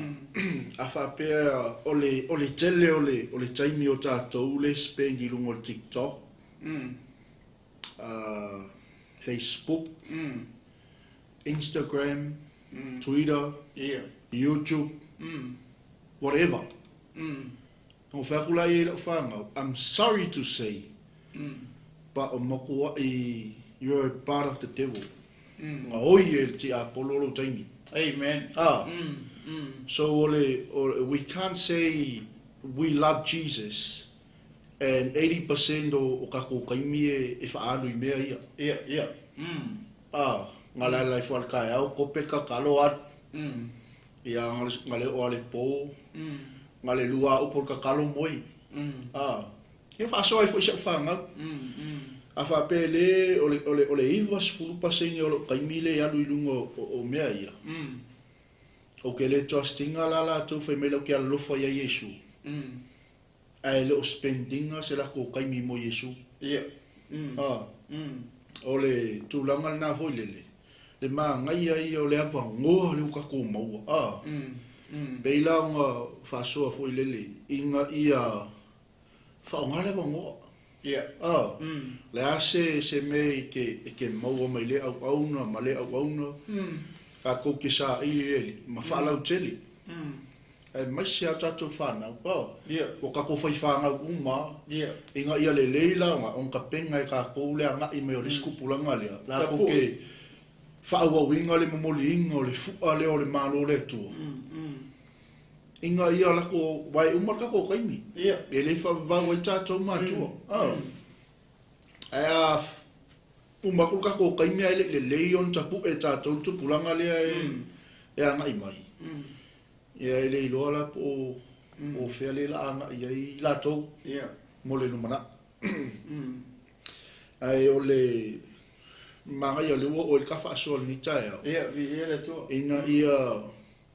a faapea o le, o le tele o le, o le taimi o tatou le spend i luga o le TikTok, a, Facebook, Instagram, Twitter, YouTube, whatever. Na fai atu la ia i lau fanau, I'm sorry to say, but o makuaʻi, you're a part of the devil. Nga oi e le tiapolo lou taimi. Amen. Ah. So o le, o, we can't say we love Jesus and 80% o tatou taimi e faaalu i mea ia. Ia, ia. Ah, nga lae lae fua le taeao, kope le tatalo alu. Ia, nga le oo a le po, nga le lua upu o le tatalo moe. Ah, ia faasoa ai foi si au fanau. A faapea le, o le, o le, o le 90% o lou taimi le alu i luga o mea ia. Ou te le trust ina la latou fai mai lau te alolofa ia Iesu. Ae le o spend ina se latou taimi mo Iesu. Ia. Ah, o le tulaga lena foi lele. Le manaia ia o le avanoa lea ua tatou maua, a. Pei la ona faasoa foi lele ina ia faaaoga le avanoa. A. Le a se se mea e te e te maua mai lea auauna ma lea auauna, tatou te saili i le Alii ma faalautele. Aemaise a tatou fanau, a. Ua tatou faifanau uma lava. Ina ia lelei la ona tapena e tatou le agai mai o le isi tupulaga lea, latou te faaauauina le momoliina o le fua lea o le Malo o le Atua, ina ia latou vae uma le tatou taimi, e le faavavau ai tatou matua. A. Ae a uma atu le tatou taimi ae le i lelei ona tapue e tatou le tupulaga lea e agai mai, ia e le iloa la po o fea lea o le a agai ai latou mo le lumanai. Ae o le manaia o lea ua oo i le ta faasoa i lenei taeao, ina ia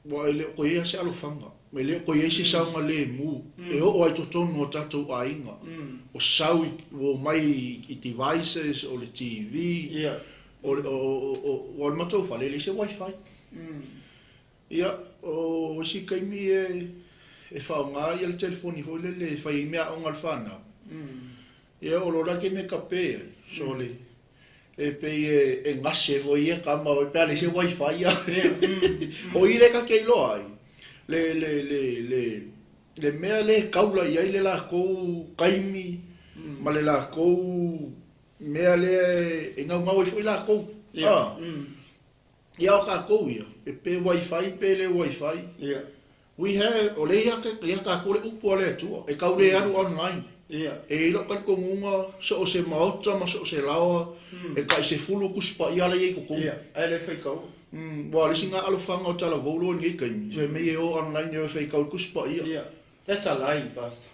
Aua e le o toe i ai se alofaga, e le o toe i ai se saogalemu e oo ai i totonu o tatou aiga. O sau i, ua omai i devices, o le TV, o le, o, o, o, aua o le matou fale e leai se wifi. Ia, o isi taimi e, e faaaoga ia le telefoni foi lele e fai ai meaaoga a le fanau. Ia, o lo la taimi e kape ai, sole, e pei e gase foi ia tama pe a leai se wifi ia. O i lea ta te iloa ai le le le le le mea lea e taula i ai le latou taimi ma le latou mea lea e naunau ai foi latou. A. Ia o tatou ia, pe wifi pe le wifi. We have, o lea ia tatou le upu a le Atua, e tau le alu online. E i ai lou talitonuga, so o se maota ma so o se laoa, e tai 10 Tusi Paia la e i ai i totonu. Ae le faitau. Ua o le isi lena alofaga o talavou loa i lenei taimi, fai mai e o online e o e faitau i le Tusi Paia. That's a lie, Pastor.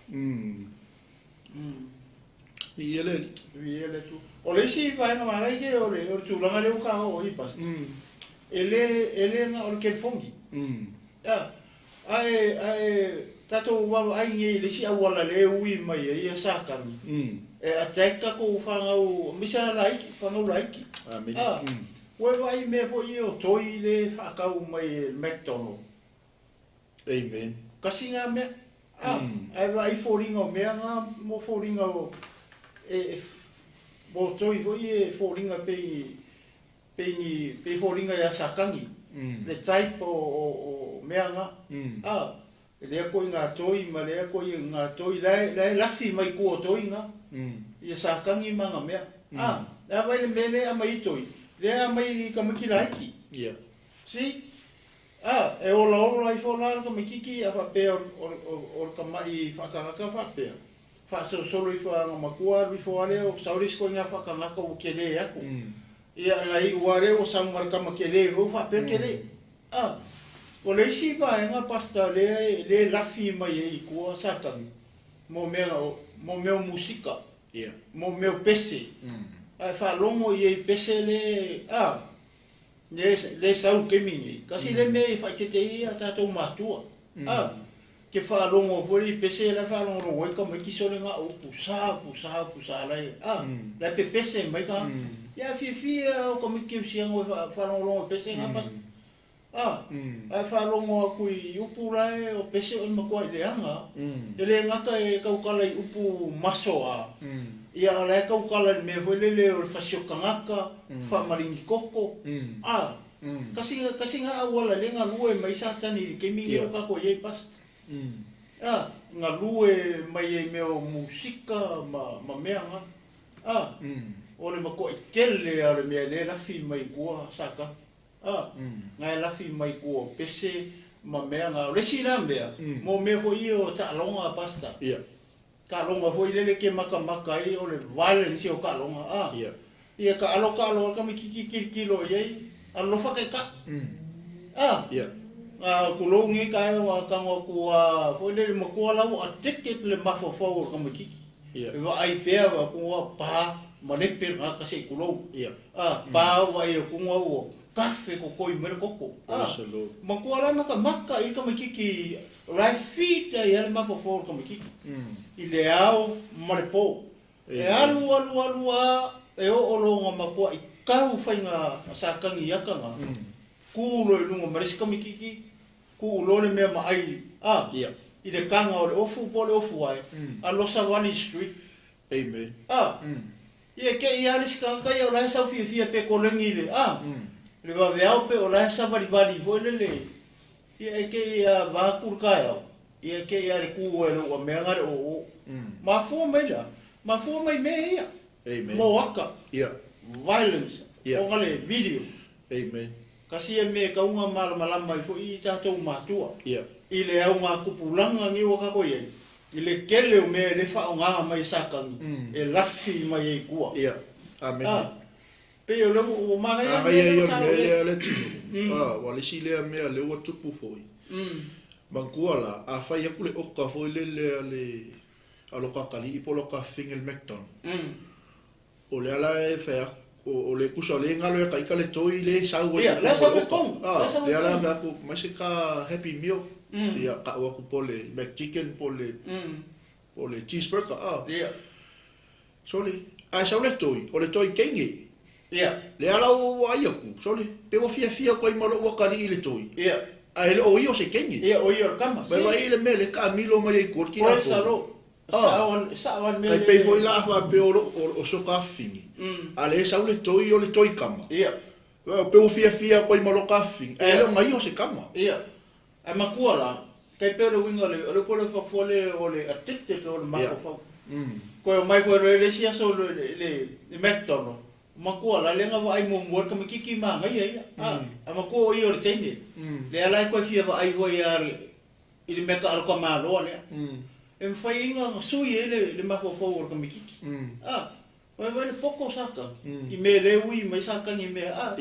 Viia le Alii. Viia le Atua. O le isi vaega manaia o le tulaga lea ua ta oo i ai, Pastor, e le na o le telefoni. Ae, ae tatou vaavaai nei i le isi auala lea e ui mai ai ia Satani, e attack tatou fanau, aemaise lava laiti, fanau laiti. Amene. Ua e vaai i mea foi ia o toi lea e faatau mai e le McDonald. Amen. Kasi na mea. Ae vaai foliga o mea na mo foliga o e mo toi foi e foliga pei pei ni pei foliga ia Satani le type o mea na. E lea koe nga toi ma lea koe nga toi la e lafi mai tua o toi na. Ia Satani ma na mea. A vaai le mea lea aumai i toi, lea aumai i tamaiti laiti. See? A, e olaola ifo la le tamaititi a faapea o le tama'i faatagata faapea, faasolosolo ifo e ana matua alu ifo lava lea o sau le isi koiga faatagata ua tele atu. Ia na iu lava lea ua sau ma le tama tele foi ua faapea tele. A, o le isi vaega Pastor lea e lafi mai ai i tua Satani, mo mea mo mea o musika, mo mea o pese. Ae faalogo i ai i pese le, a, Le sau i taimi nei, kasi le mea e faaeteete ai a tatou matua. A, ke faalogo foi i pese la e faalogologo ai tamaiti sole na o upu sa, upu sa, upu sa la e, a, la e pepese mai tagata. Ia e fiafia o tamaiti kerisiano e faalogologo i pese na pastor. A, ae faalogo atu i upu la e o pese o le matuai leaga, e le gata e tautala i upu masoa, ia a o la e tautala i le mea foi lele o le fasi o tagata, faamaligi koko, a, kasi, kasi na auala lea e galue mai ai Satani i le taimi lenei o tatou i ai Pastor. A, galue mai ai i mea o musika ma mea na. A, o le matuai tele lava o le mea lea e lafi mai i tua Satani. A, na e lafi mai tua o pese ma mea na. O le isi la mea, mo mea foi ia o taaloga, Pastor. Taaloga foi lele e te matamata ai o le violence o taaloga, a. Ia taalo taalo ai tamaititi tilotilo i ai, alofa taitai. A, na tulou nei taeao a tago atu a foi lele matua la ua addicted le mafaufau o le tamaititi. E vaai pea atu ua pa ma lepe le tagata se i tulou. A, pa vaai atu ua kafe totoi mai le toto. A, matua la matamata i le tamaititi o la e feed ai lava le mafaufau o le tamaititi i le ao ma le po. E alu alu alu lava e oo lona matuai kau faiga a Satani i aka na, ku loa i luga ma le isi kamititi, tuu loa le mea ma ai, a, i le taga o le ofu po o le ofu ae, alu loa savali i le street. Amen. A, ia e te i lava le isi tagata ia o la e sau fiafia pe koleni i le, a, le vaveao pe o la e savalivali foi lele, ia e te i lava vaeatu le taeao, ia e te i lava i le tu ai o le uamea na o le oo. Mafua mai le a? Mafua mai mea ia. Amen. Moaka. Violence. Ona le video. Amen. Tasi ia mea e tatau ona malamalama ai foi i tatou matua. I le augatupulaga nei ua tatou i ai, i le tele o mea e le faaaoga mai e Satani e lafi mai ai i tua. Amene. A, pei o lea ua manaia le mea lea ua taua i ai. Le tino. A, ua le isi lea mea lea ua tupu foi. Manatua la, a fai atu le oka foi lele a le a lo kakalii po o lo kafafine i le McDonald. O lea la e fai atu, o le tusa o lea e galo ia ta ita le toi lea e sau ai i totonu o le oka. A, lea la e fai atu, aumai se ta Happy Meal, ia tau atu po o le McChicken po o le cheeseburger, a. Sole, ae sau le toi, o le toi teine. Lea la ua vaai atu, sole, pe ua fiafia atu ai ma lou atalii i le toi. Ae le o ia o se teine. Vaivai i le mea lea e taamilo mai ai i tua le tiapolo. Tai pei foi la a faapea o lou o soka afifine, a lea e sau le toi o le toi kama. Pei ua fiafia atu ai ma loka afifine, ae le o na ia o se kama. Ia, ae matua la, tai pei o le uiga o le, o le upu lea fafo le o le addicted o le mafaufau. Toe omai foi loa i le isi aso i le McDonald, matua la lea na vaai muamua le tamaititi manaia ia, a matua o ia o le teine, lea la e toe fia vaai foi a i le mea taalo tamaloa lea. E mafai ai ona sui ai le mafaufau o le tamaititi. A, vaivai le poto o Satani, i mea lea e ui mai Satani i mea, a.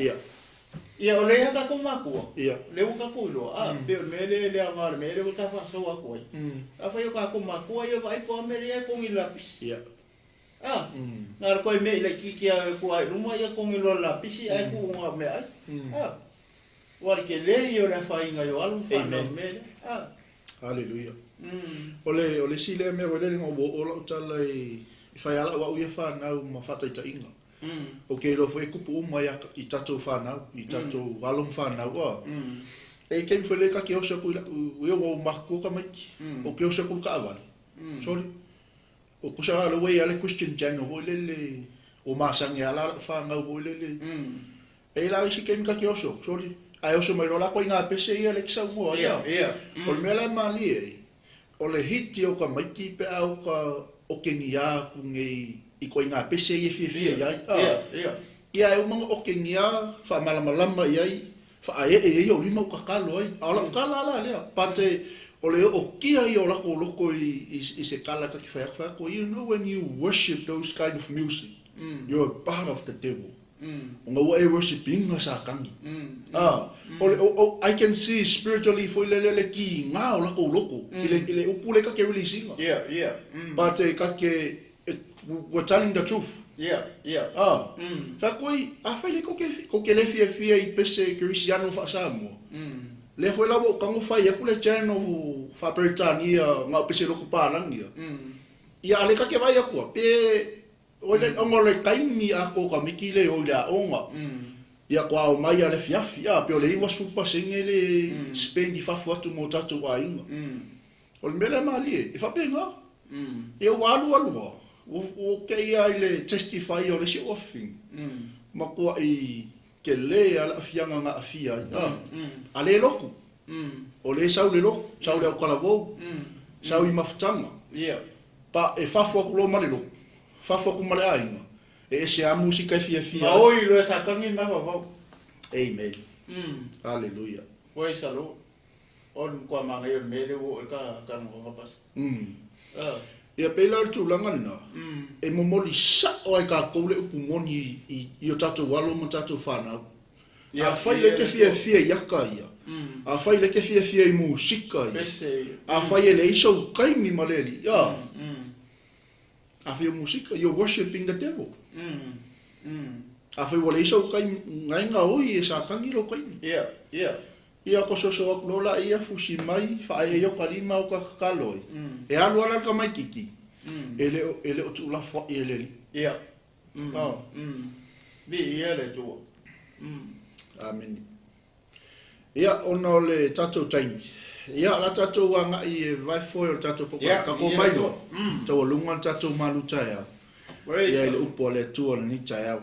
Ia, o lea i a tatou matua, lea ua tatou iloa, a, pei o le mea lea e leaga o le mea lea ua ta faasoa atu ai. Afai o tatou matua ia vaai po o a mea lea e togi i le lapisi. A, na o le toe mea laitiiti lava e tuu i luma ia togi loa le lapisi ae tuu i le meaai. A, Ua le tele ia o le afaina i o alo ma fanau i le mea lea. A. Haleluia. O le, o le isi lea mea ua lele ina ua oo lau tala i, i fai lava lau au ia fanau ma faataitaiga. Ou te iloa foi e tupu uma ia, i tatou fanau, i tatou alo ma fanau, a. E i taimi foi lea ta te oso atu i lau, ia ua ou matutua tamaiti, ou te oso atu i le taavale, sorry, o tusa la lea ua i ai le Christian channel foi lele, ua masani lava la lau fanau foi lele, E i la isi taimi ta te oso, soli, ae oso mai loa latou i nā pese ia lea e te saunoa ai a. O le mea la e malie ai, o le hiti o tamaiti pe a o ka okegia atu nei i koinā pese ia e fiafia i ai, a. Ia e uma ona okegia, faamalamalama i ai, faaee ai ou lima ou tatalo ai. A o lau tala la lea, but o le ootia ia o latou loto i se tala ta te fai atu, fai atu, you know when you worship those kind of music, you're a part of the devil. Ona ua e worship ina Satani. A, o le, o, o, I can see spiritually foi lele le kiga o lakou loko, i le, i le upu lea ta te release ina. But e ta te, e, we're telling the truth. A, fai atu ai, afai lea kou te, kou te le fiafia i pese Kerisiano faa-Samoa, lea foi la ua ou tago fai atu le channel faa-Peretania na o pese lotu palagi ia. Ia a lea ta te vaai atu a, pe, Ona o le taimi a ko ka miki le o i le aoga, ia kua ao mai a le afiafi, a, pe o le 90% le spend i fafo atu mo tatou aiga. O le mea lea malie, e faapena. Ia ua alu alu a, ua kei a i le testify o le isi ou afifina, matuai tele a le afiaga na aafia ai, a, a le lotu. O le sau le lotu, sau le autalavou, sau i mafutaga. Pa e fafo atu loa ma le lotu, fafo atu ma le aiga, e ese a musika e fiafia ai. Maoi loa e Satani ma vavau. Amen. Hallelujah. Praise the Lord. O le matua manaia o le mea lea ua oo i ka talanoaga Pastor. Ia pei la o le tulaga lena, e momoli sao ai tatou le upu moni i o tatou alo ma tatou fanau. Afai lea e te fiafia i aka ia, afai lea e te fiafia i musika ia, afai e leai sou taimi ma le Alii, a, afai o musika, you're worshipping the devil. Afai ua leai sou taimi, na e gaoi e Satani lou taimi. Ia ko soso atu loa la ia, fusi mai, faaee ai o ka lima o ka tatalo ai. E alu lava la le tamaititi, e le o tuulafoai e le Alii. Viia le Atua. Amene. Ia, ona o le tatou taimi, ia, o le a tatou agai e vae foe o le tatou poko. Ka ko mai loa, taualuga le tatou malu taeao. Ia i le upu a le Atua lenei taeao.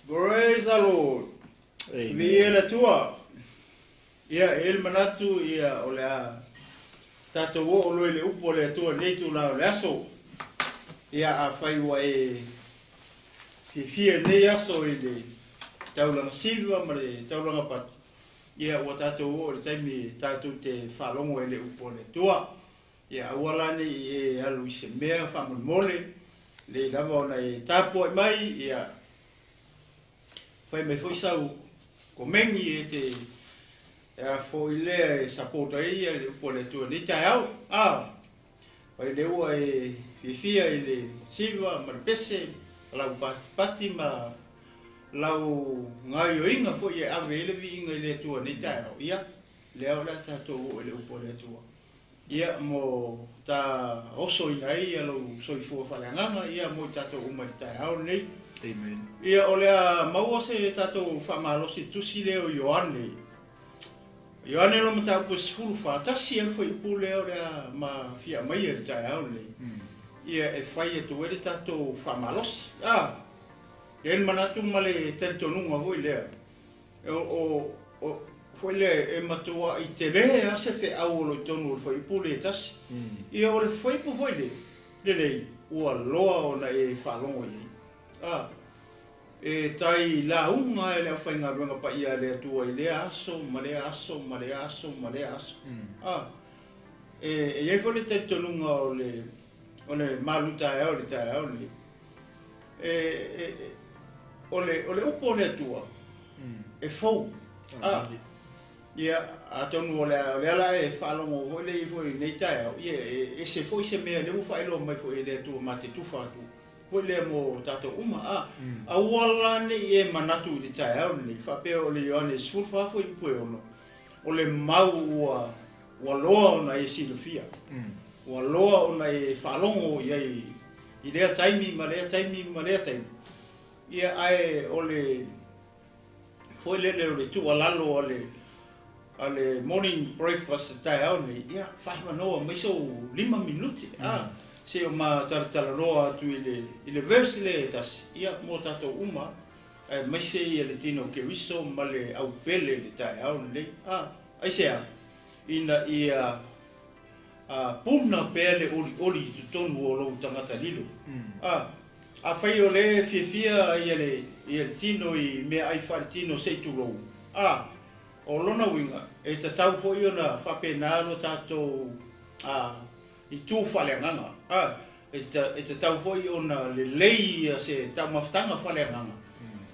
Praise the Lord. Viia le Atua. Ia, e i ai le manatu, ia, o le a tatou oo loa i le upu a le Atua i lenei itula o le aso. Ia, afai ua e fiafia i lenei aso i le taulaga silva ma le taulaga pati, ia, ua tatou oo i le taimi tatou te faalogo ai i le upu a le Atua. Ia aua la ne i e alu i se mea faamolemole, lelei lava ona e tapuai mai, ia fai mai foi sau komeni e te a foi lea e support ai le upu a le Atua i lenei taeao. A fai lea ua e fiafia i le siva ma le pese, lau patipati ma lau gaoioiga foi e ave ai le viiga i le Atua i lenei taeao, ia lea o le a tatou oo i le upu a le Atua. Ia, mo ta osoina ai ia lou soifua faaleagaga, ia mo i tatou uma i le taeao lenei. Amen. Ia, o le a maua se tatou faamalosi i le tusi lea o Ioane. Ioane lona mataupu e 14, tasi lava le fuaiupu lea o le a ma fia aumaia i le taeao lenei, ia e fai atu ai le tatou faamalosi. A, e i ai le manatu ma le talitonuga foi lea, o, o, foi lea e matuai tele lava se feau o lo o i totonu o le fuaiupu lea e tasi. Ia o le fuaiupu foi lea, lelei, ua loa ona e faalogo i ai. A, e tai lauga lava e le aufaigaluega paia a le Atua i lea aso ma lea aso ma lea aso ma lea aso. A, e i ai foi le talitonuga o le, o le malu taeao i le taeao lenei, e, e, o le, o le upu o le Atua, e fou. A, ia, atonu o le a, o lea la e faalogo foi lea foi i lenei taeao, ia, e ese foi se mea lea ua faailoa mai foi e le Atua ma te tufa atu foi lea mo tatou uma. A, aua la ne i e manatu i le taeao lenei, faapea o le Ioane 14 fuaiupu e 6, o le mau ua, ua loa ona e silafia, ua loa ona e faalogo i ai i lea taimi ma lea taimi ma lea taimi. Ia, ae o le foi lele o le tuualalo a le a le morning breakfast i le taeao nei, ia, faaavanoa mai sou 5 minute, a, se o ma talatalanoa atu i le i le verse lea e tasi, ia, mo tatou uma, aemaise ia le tino Keriso ma le aupele i le taeao lenei. A, aisea? Ina ia puna pea le olioli i totonu o lou tagata lilo. A, afai o lea e fiafia ia le, ia le tino i meaai faaletino se i tulou, a, o lona uiga, e tatau foi ona faapena lo tatou a, itu faaleagaga. A, e, e tatau foi ona lelei ia se taumafataga faaleagaga,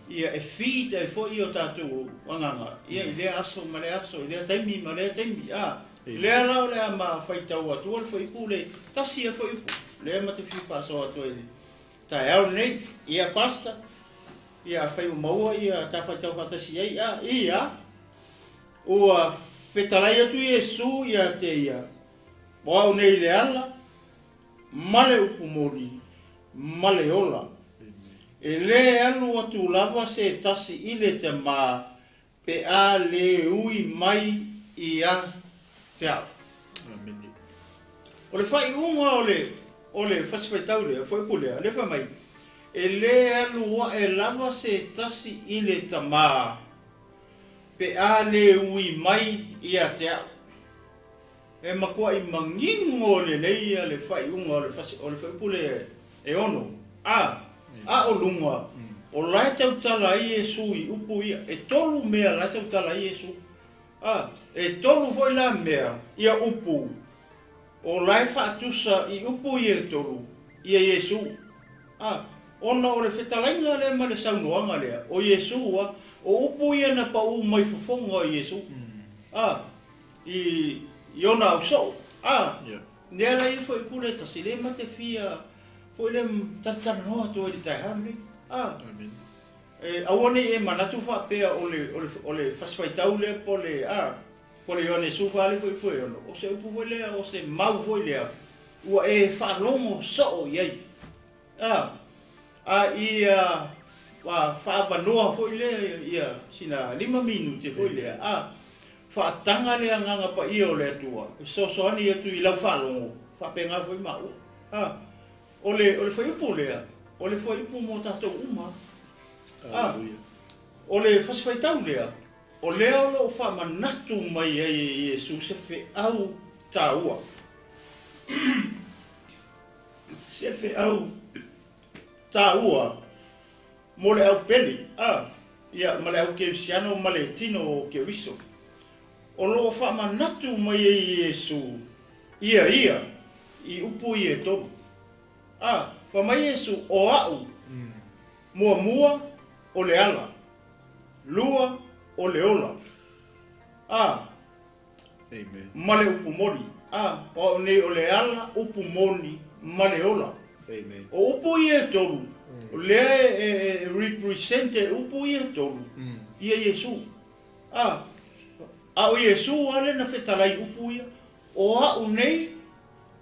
ia e feed ai foi o tatou agaga, ia i lea aso ma lea aso, i lea taimi ma lea taimi. A, lea la o le a ma faitau atua le fuaiupu le tasi a fuaiupu lea ma te fia faasoa atu ai i le taeao lenei. Ia, Pastor, ia afai ua maua ia ta faitau faatasi ai, a, ia, ua fetalai atu Iesu ia te ia, o au nei le ala, ma le upu moni, ma le ola. E lē alu atu lava se tasi i le Tamā pe a lē ui mai ia te au. Amene. O le faaiuga o le o le fasifaitau lea, fuaiupu lea, lea fai mai, e lē alu ae lava se tasi i le Tamā pe a lē ui mai ia te au. E matuai manino lelei ia le faaiuga o le fasi, o le fuaiupu lea e 6. A, a o luga, o la e tautala ai Iesu i upu ia. E tolu mea la e tautala ai Iesu. A, e tolu foi la mea, ia upu, o la e faatusa i upu ia e tolu, ia Iesu. A, ona o le fetalaiga lea ma le saunoaga lea, o Iesu a, o upu ia na paū mai fofoga o Iesu. A, i, i ona ausoo. A, lea la ia fuaiupu lea e tasi, lea ma te fia foi lea talatalanoa atu ai i le taeao lenei. A, e, aua ne i e manatu faapea o le, o le, o le fasifaitau lea po o le, a, po o le Ioane 14 le fuaiupu e 6, o se upu foi lea, o se mau foi lea, ua e faalogo soo i ai. A, a ia faaavanoa foi lea ia sina 5 minute foi lea, a, faataga le agaga paia o le Atua e fesoasoani atu i lau faalogo, faapena foi maua. A, o le, o le fuaiupu lea, o le fuaiupu mo tatou uma. A, o le fasifaitau lea, o lea o lo o faamanatu mai ai e Iesu se feau taua. Se feau taua mo le aupele, a, ia, ma le au kerisiano ma le tino o Keriso. O lo o faamanatu mai ai Iesu ia ia i upu ia e tolu. A, fai mai Iesu, o au, muamua o le ala, lua o le ola. A, Amen. Ma le upu moni. A, o au nei o le ala, upu moni, ma le ola. Amen. O upu ia e tolu, o lea e, e represent e upu ia e tolu, ia Iesu. A, a o Iesu lava lea na fetalai upu ia, o au nei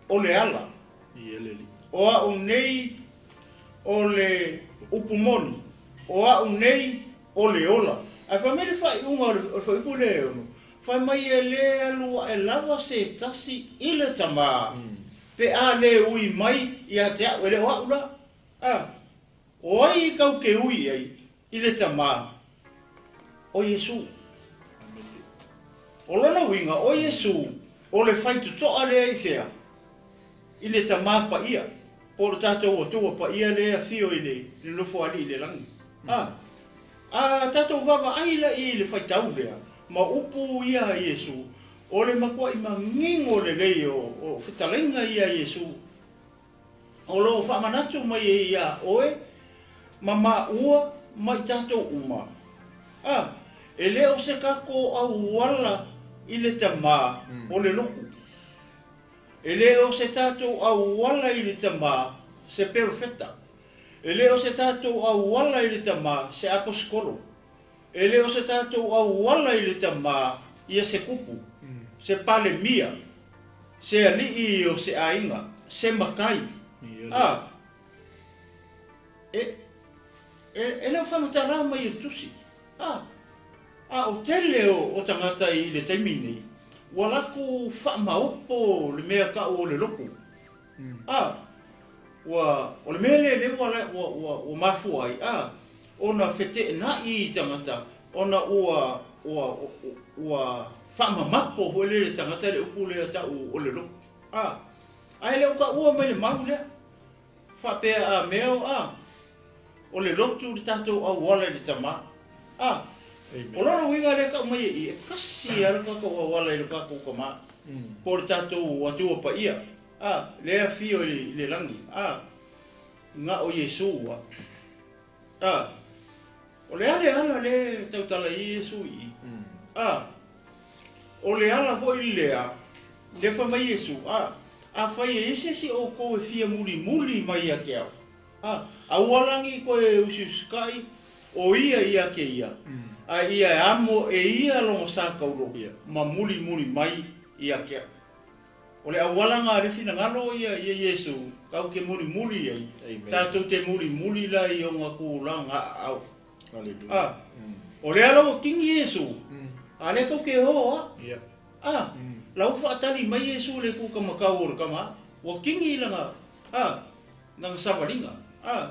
o le ala. Ia le Alii. O au nei o le upu moni, o au nei o le ola. Ae fai mai le faaiuga o le, o le fuaiupu lea e 6, Fai mai e lē alu aʻe lava se tasi i le Tamā, pe a lē ui mai ia te aʻu, e le o aʻu la. A, o ai i kau ke ui i ai i le Tamā? O Iesū. O lona uiga, o Iesū, o le faitotoa lea i fea? I le Tamā Paia, po o le tatou Atua Paia lea e afio i le Nofoalii i le lagi. A, A tatou vaavaai la i le faitau lea ma upu ia a Iesu, o le matuaʻi manino lelei o fetalaiga ia a Iesu, o lo o faamanatu mai ai iā oe ma maua ma i tatou uma, a e le o se tatou auala i le Tamā o le lotu, e le o se tatou auala i le Tamā se perofeta. E le o se tatou auala i le Tamā se aposetolo. E le o se tatou auala i le Tamā ia se kupu, se palemia, se alii o se aiga, se matai. A, e, e, e le o faamatala mai e le Tusi. A, a o tele o, o tagata i le taimi nei, ua latou faamaopo le mea tau o le lotu. A, ua, o le mea lea lea ua, ua, ua, ua mafua ai, a, ona feteenai i tagata, ona ua, ua, ua faamamapo foi lea i le tagata le upu lea tau o le lotu. A, ae le o taua mai le mau lea, faapea a mea o, a, o le lotu le tatou auala i le Tamā. A, o lona uiga lea e tau mai e i, e kasi lava le tatou auala i le tatou Tamā, po o le tatou Atua Paia. A, le afio i le lagi, a, na o Iesū a. A, o le a le ala lea e tautala ai Iesū i i? A, o le ala foi lea, lea fai mai Iesū, a, afai e i ai se isi o outou e fia mulimuli mai ia te au, a, aua la ne i toe usiusikai o ia ia te ia, a ia e amo e ia lona sa taulo ma mulimuli mai ia te au. O le auala na le finagalo ia ia Iesu kau te mulimuli ai, tatou te mulimuli la i ona tulaga aao. A, o lea la ua kini Iesu, a lea kau te o a. A, la ua faatali mai Iesu i le kukamakau o le kama, ua kini lana, a, lana savaliga. A,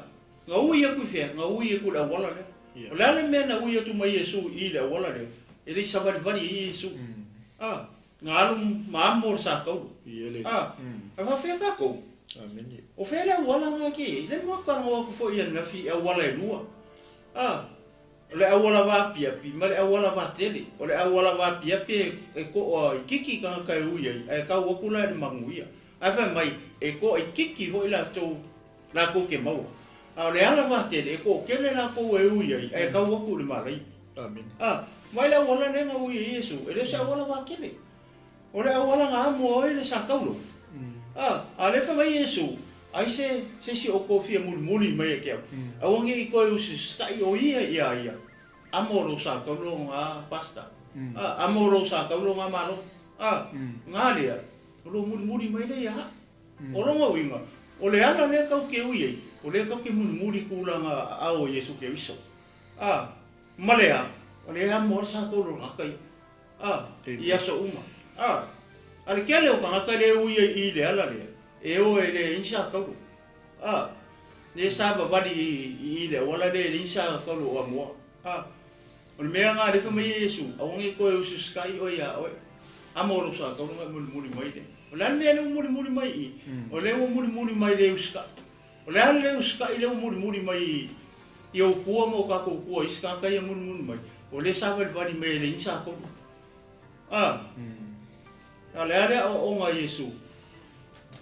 na ui atu i fea? Na ui atu i le auala lea. O le a le mea na ui atu mai Iesu i le auala lea? E le i savalivali ai Iesu. A, Nga alu ma amo le sa kaulu. A, a faafefea tatou? O fea le auala nga ke i ai? Le mua talanoa atu foi ananafi i auala e lua. A, o le auala vaapiapi ma le auala vaatele. O le auala vaapiapi e toa itiiti tagata e ui ai, ae tau atu la i le manuia. Ae fai mai, e toa itiiti foi latou, latou te maua. A o le ala vaatele, e toatele latou e ui ai, ae tau atu i le malaia. A, mai le auala lea na ui ai Iesu, e le o se auala vaatele. O le auala na amo ai le sataulo. A, a lea fai mai Iesu, ai se, se isi o outou fia mulimuli mai ia te au, aua ne i toe usisitaʻi o ia iā ia, amo lou sataulo gā pastor. A, amo lou sataulo gā malo. A, gā lea, o lou mulimuli mai lea ia haʻi. O lona uiga, o le ala lea kau ke ui ai, o lea kau ke mulimuli tulaga aao o Iesu Keriso. A, ma le a, o lea amo ai le sa tolu o le tagata ia. A, i aso uma. A, a le kele o tagata lea e ui ai i le ala lea, e o e leai ni sa taulu. A, lea sa vavali i le auala lea e leai ni sa taulu o amoa. A, o le mea na lea fai mai ai Iesu, aua ne i toe usiusitai oe iā oe. Amo lou sa taulu na e mulimuli mai lea. O le a le mea lea ua mulimuli mai i i? O lea ua mulimuli mai le usitai. O le a le usitai lea ua mulimuli mai i ou tua ma o tatou tua i isi tagata ia mulimuli mai, o lea e savalivali mai e leai ni satolu. A, a o le a le aoaoga a Iesu?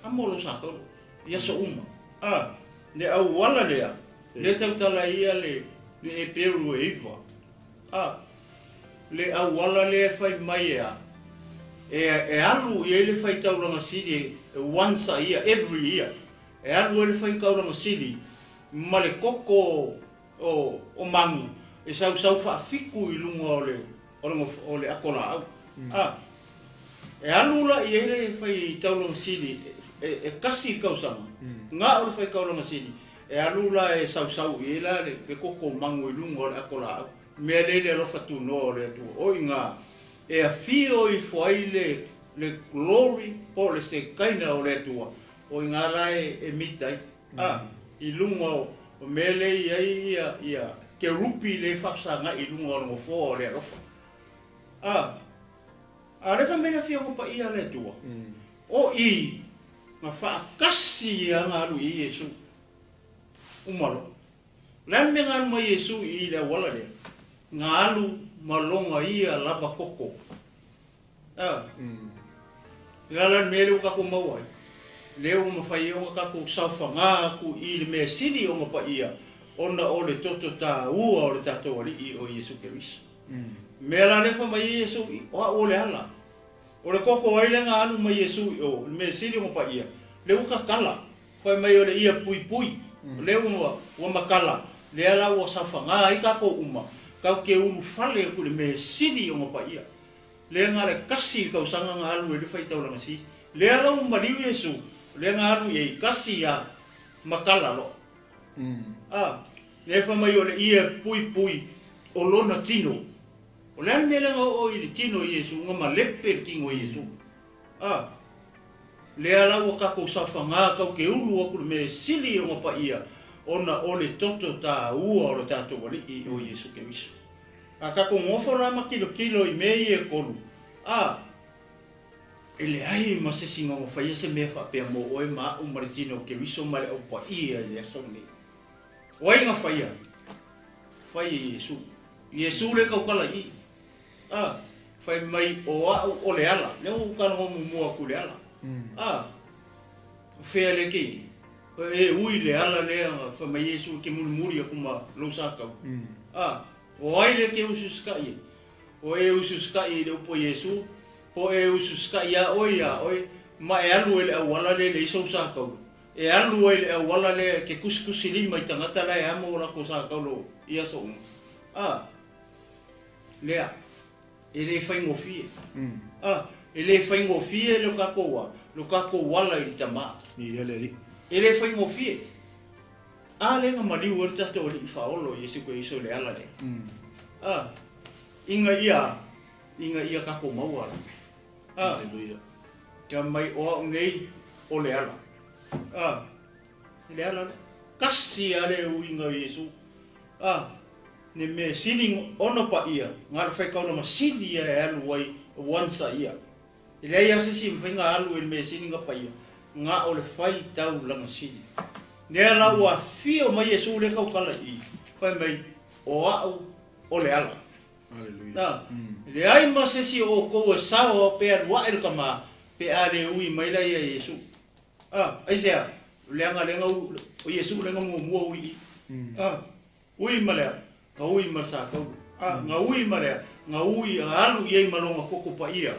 Amo lou satolu i aso uma. A, le auala lea, lea e tautala ai ia le Eperu e 9. A, le auala lea e fai mai e a? E, e alu i ai le faitaulaga sili once a year, every year. E alu ai le faitaulaga sili ma le koko o magu e sausau faafitu i luga o le o le ato laau. A, e alu la i ai le faitaulaga sili e kasi i le tausaga, na o le faitaulaga sili e alu la e sausau i ai la le koko o magu i luga o le ato laau. Mea lea i le alofa tunoa o le Atua. O i ina, E afio ifo ai le glory po o le Sekaina o le Atua, o i ina la e mita ai. I luga o mea lea e i ai ia kerupi lea e faasagai i luga o le Nofoa o le Alofa. A o lea fai mai le Afioga Paia a le Atua, o i na faatasi ia na alu i ai Iesu uma loa. O le a le mea na alu mai Iesu i le auala lea? Na alu ma lona ia lava koko. Le a la le mea lea ua tatou maua ai? Lea ua mafai ai ona tatou saofaga atu i le mea sili ona paia, ona o le toto taua o le tatou Alii o Iesu Keriso. Mea la lea fai mai ai Iesu, o au o le ala. O le koko ai lea na alu mai Iesu i o, le mea sili ona paia, lea ua tatala. Fai mai o le ia puipui, lea ua matala, lea la ua saofaga ai tatou uma, tatou te ulufale atu i le mea sili ona paia. Lea na le kasi i le tausaga na alu ai le faitaulaga sili. Lea la ua maliu Iesu, lea na alu i ai kasi a matala loa. Lea fai mai o le ia puipui o lona tino. O le a le mea lea na oo i le tino o Iesu, na malepe le tino o Iesu. Lea la ua tatou saofaga tau te ulu atu le mea e sili ona paia, ona o le toto taua o le tatou Alii o Iesu Keriso. A tatou nofo la ma tilotilo i mea ia e tolu, a, e leai ma se isi na ona faia se mea faapea mo oe ma a'u ma le tino o Keriso ma le Au Paia i le aso lenei. O ai na faia? Fai e Iesu. Iesu lea e tautala i i. A, fai mai o a'u o le ala. Lea ua ou talanoa muamua atu i le ala. A, o fea lea ke i ai? E ui le ala lea na fai mai Iesu e te mulimuli atu ma lou sakau. A, o ai lea ke usiusikaʻi ai? O e usiusikaʻi i le upu a Iesu, po o e usiusikaʻi iā ʻoe iā ʻoe, ma e alu ai le auala lea e leai sou sakaula. E alu ai le auala lea e ke kusikusi lima i tagata la e amo o lakou sakaula i aso uma. A, lea, e le faigofie. A, e le faigofie lo kakou a, lo kakou ala i le Tama. E le faigofie. A lea na maliu ai le tatou Alii Faaolo Iesu Keriso i le ala lea. A, ina ia, ina ia tatou maua ala. A, Haleluia. Kia mai o a'u nei o le ala. A, le ala lea. Kasi a le uiga o Iesu. A, le mea sili ona paia, na o le faitaulaga sili ia e alu ai once a ia. E leai lava se isi e mafai ona alu i le mea sili ona paia, na o le faitaulaga sili. Lea la ua afio mai Iesu lea e tautala i i, fai mai, O a'u o le ala. Haleluia. E leai ma se isi o outou e sao pe alu a'e le tama, pe a le ui mai la ia Iesu. Aisea? Leaga lea na o Iesu lea na muamua ui i. Ui ma lea, na ui ma le sakaulu. Na ui ma lea, na ui a alu i ai ma lona koko paia.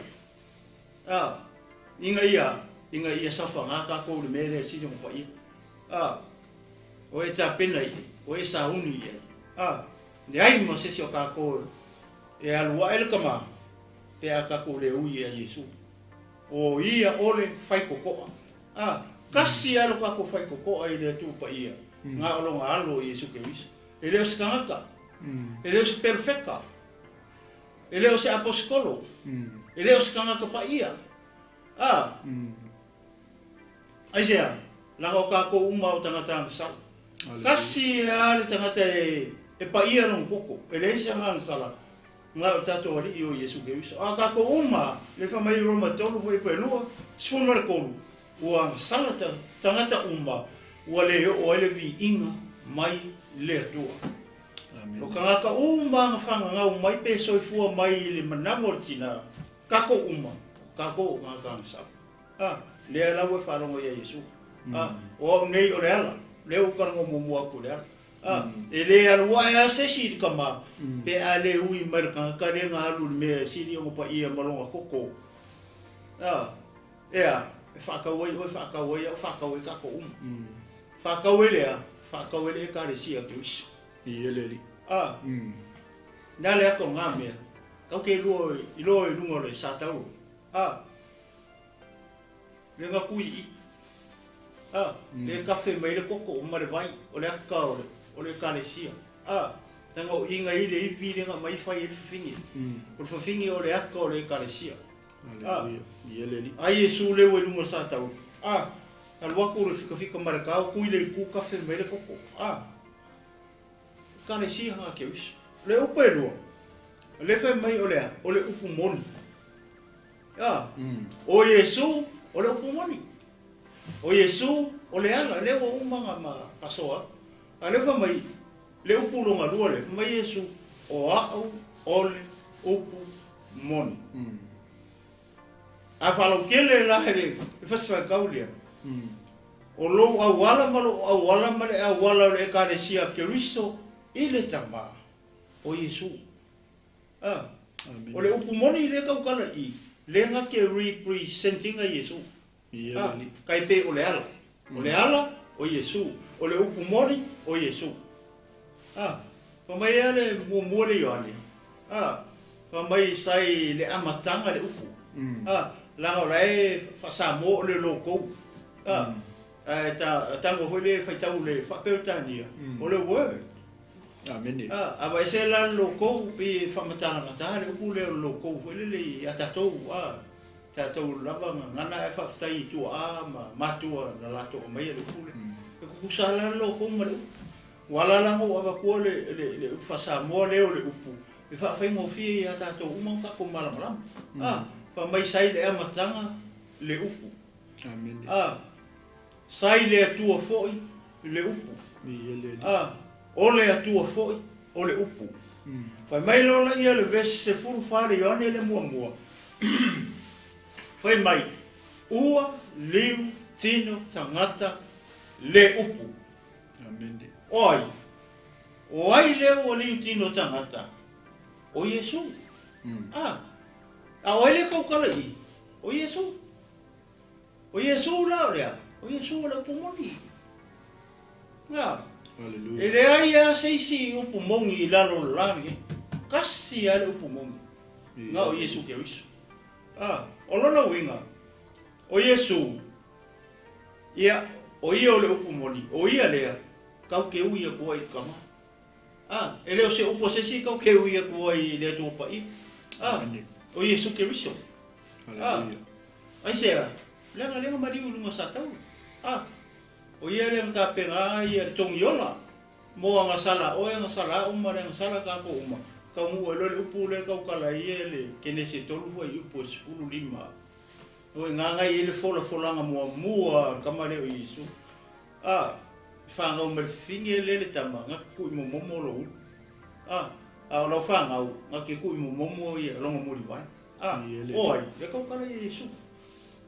Ina ia, ina ia saofaga tatou i le mea lea e sili ona paia. O e tapena i ai, o e sauni i ai. Leai ma se isi o tatou e alu a'e le tama, pe a tatou le ui ia Iesu. O ia o le faitotoa. Kasi lava lo tatou faitotoa i le Atua Paia, na o lona Alo o Iesu Keriso. E le o se tagata, e le o se perofeta, e le o se aposetolo, e le o se tagata paia. Aisea? Leaga o tatou uma o tagata agasala. Kasi lava le tagata e paia lona koko, e leai se agaga sala, na o tatou Alii o Iesu Keriso. A o tatou uma, le fai mai Roma 3 fuaiupu e 2, 13, ua agasala tagata uma, ua le oo ai le viiga mai le Atua. Amen. O tagata uma na fagagau mai pe soifua mai i le manawa o le tina, tatou uma, o tatou o tagata agasala. Lea la ua e faalogo ia Iesu. O a'u nei o le ala, lea ua ou talanoa muamua atu i le ala. E le alu a'e lava se isi i le tama, pe a le ui mai le tagata lea na alu i le mea e sili ona paia ma lona koko. Ea, e faatau ai oe, faatau ai au, faatau ai tatou uma. Faatau ai le a? Faatau ai le Ekalesia o Keriso. I ele alii. Le a le ata o na mea, tau ke lua i loa i luga o le satauro. Le na kui i. Le kafe mai le koko ma le vai o le aka o le, o le Ekalesia. Leaga o i na i ai le ivi lea na aumai fai ai le fafine. O le fafine o le ata o le Ekalesia. A, a Iesu lea ua i luga o le satauro. A, alu atu le fikafika ma le kao, tui le itu, kafe mai le koko. A, Ekalesia na Keriso. O le upu e lua, o lea e fai mai o le a? O le upu moni. A, o Iesu o le upu moni. O Iesu o le ala, lea ua uma ona ma faasoa atu. A o lea fai mai, le upu lona lua lea, fai mai Iesu, o au o le upu moni. A faalautele la i le fasi faitau lea, o lou auala ma lou auala ma le auala o le Ekalesia a Keriso i le Tama, o Iesu. A, o le upu moni lea e tautala i i, lea na te represent ina Iesu. A, kai pei o le ala. O le ala, o Iesu. O le upu moni, o Iesu. A, fai mai a le muamua le Ioane, a, fai mai sa i le amataga le upu. A, leaga o la e faa-Samoa o le logou. A, ae ta tago foi le faitau le faa-Peretania, o le word. Amene. A, aveese la le logou, pei e faamatalagatā le upu lea o le logou foi lele ia tatou, a, tatou lava gagana ae faafetai i tuaa ma matua na latou aumaia le upu lea. E tutusa la le logou ma le upu. Ua ala la ona ou avatua le, le, le upu faa-Samoa lea o le upu e faafaigofie ia tatou uma ona tatou malamalama. A, fai mai sa i le amataga le upu. Amene. A, sa i le Atua foi le upu. A, o le Atua foi o le upu. Fai mai loa laia le vesi 14 le Ioane le muamua, fai mai, Ua liu tino tagata le upu. Amene. O ai? O ai lea ua liu tino tagata? O Iesu. A, a o ai lea tautala i i? O Iesu. O Iesu la o le a? O Iesu o le upu moni. A, Hallelujah. e leai lava se isi upu moni i lalo o le la lenei. Tasi lava le upu moni, na o Iesu Keriso. A, o lona uiga, o Iesu, ia, o ia o le upu moni, o ia lea, kau te ui atu ai i le tama. A, e le o se upu a se isi kau te ui atu ai i le Atua Paia. A, o Iesu Keriso. A, aisea, leaga lea na maliu i luga o Sataua. A, o ia lea na tapena ai le togiola mo agasala a oe, agasala a'u ma le agasala a tatou uma, taunuu ai loa le upu lea e tautala ai ia le Kenese 3 fuaiupu e 15, o i gagai ai le folafolaga muamua a le tama lea o Iesu. A, fanau mai le fafine lea le tama, na te tuuimomomo lou ulu. A, a o lau fanau, na te tuuimomomo ia lona mulivae. A, o ai? Le tautala ia Iesu.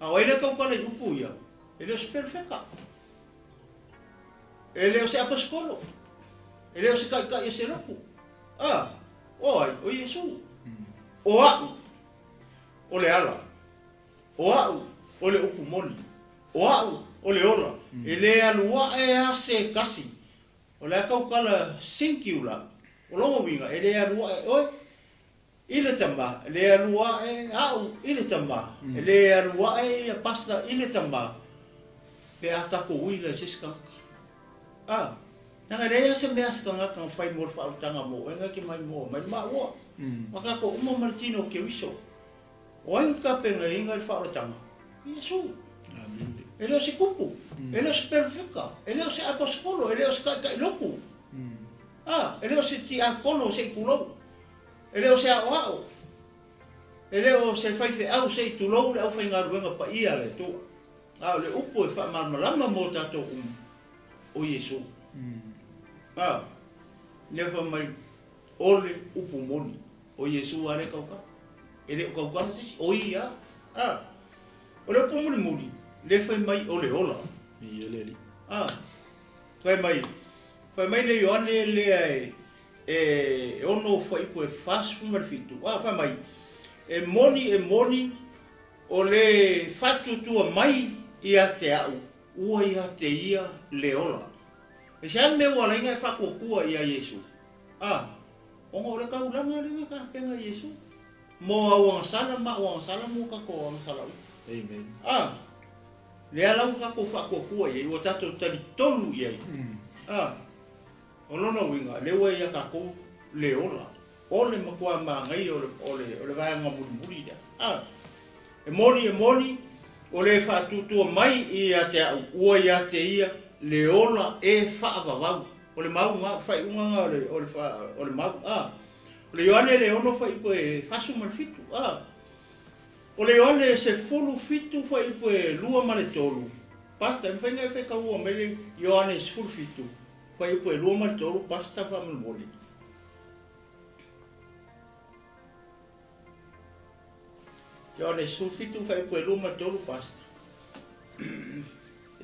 A o ai le tautala i upu ia? E le o se perofeta. E le o se aposetolo. E le o se taitai o se lotu. A, o ai? O Iesu. O a'u, o le ala. O a'u, o le upu moni. O a'u, o le ola. E le alu a'e a se tasi. O le a tautala singular. O lona uiga, e le alu a'e oe i le tama, e le alu a'e a'u i le tama, e le alu a'e ia pastor i le tama, pe a tatou ui la i se isi tagata. A, leaga e leai lava se mea a se tagata na fai mo le faaolataga mo oe, na te mai moa mai maua, ma tatou uma ma le tino o Keriso. O ai na tapenaina le faaolataga? O Iesu. E le o se kupu, e le o se perofeta, e le o se aposetolo, e le o se taitai lotu, a, e le o se tiakono se i tulou. E le o se aoao, e le o se faifeau se i tulou le aufaigaluega paia a le Atua, a o le upu e faamalamalama mo tatou uma, o Iesu. A, lea fai mai, o le upu moni, o Iesu lava lea e tautala. E le o tautala se isi, o ia. A, o le upu mulimuli, lea fai mai o le ola. A, fai mai, fai mai le Ioane lea e e ono fuaiupu e 47, a fai mai, E moni, e moni, o le faatuatua mai ia te a'u, ua ia te ia le ola. E se a le mea ua ala ai ona e faatuatua ia Iesu? A, ona o le taulaga lea na tapena e Iesu mo au agasala ma a'u agasala mo tatou agasala uma. Amen. A, lea la ua tatou faatuatua i ai, ua tatou talitonu i ai. A. O lona uiga, lea ua ia tatou le ola. O le matua magaia o le vaega mulimuli lea. A, e moni, e moni, o le faatuatua mai ia te au, ua ia te ia le ola e faavavau. O le mau na, faaiuga na o le mau. A, o le Ioane le 6 fuaiupu e 47. A, o le Ioane 17 fuaiupu e 2 ma le 3. Pastor, e mafai ona e faitaua mai le Ioane 17 fuaiupu e 2 ma le 3, Pastor, faamolemole. Ioane 17 fuaiupu e 2 ma le 3, Pastor.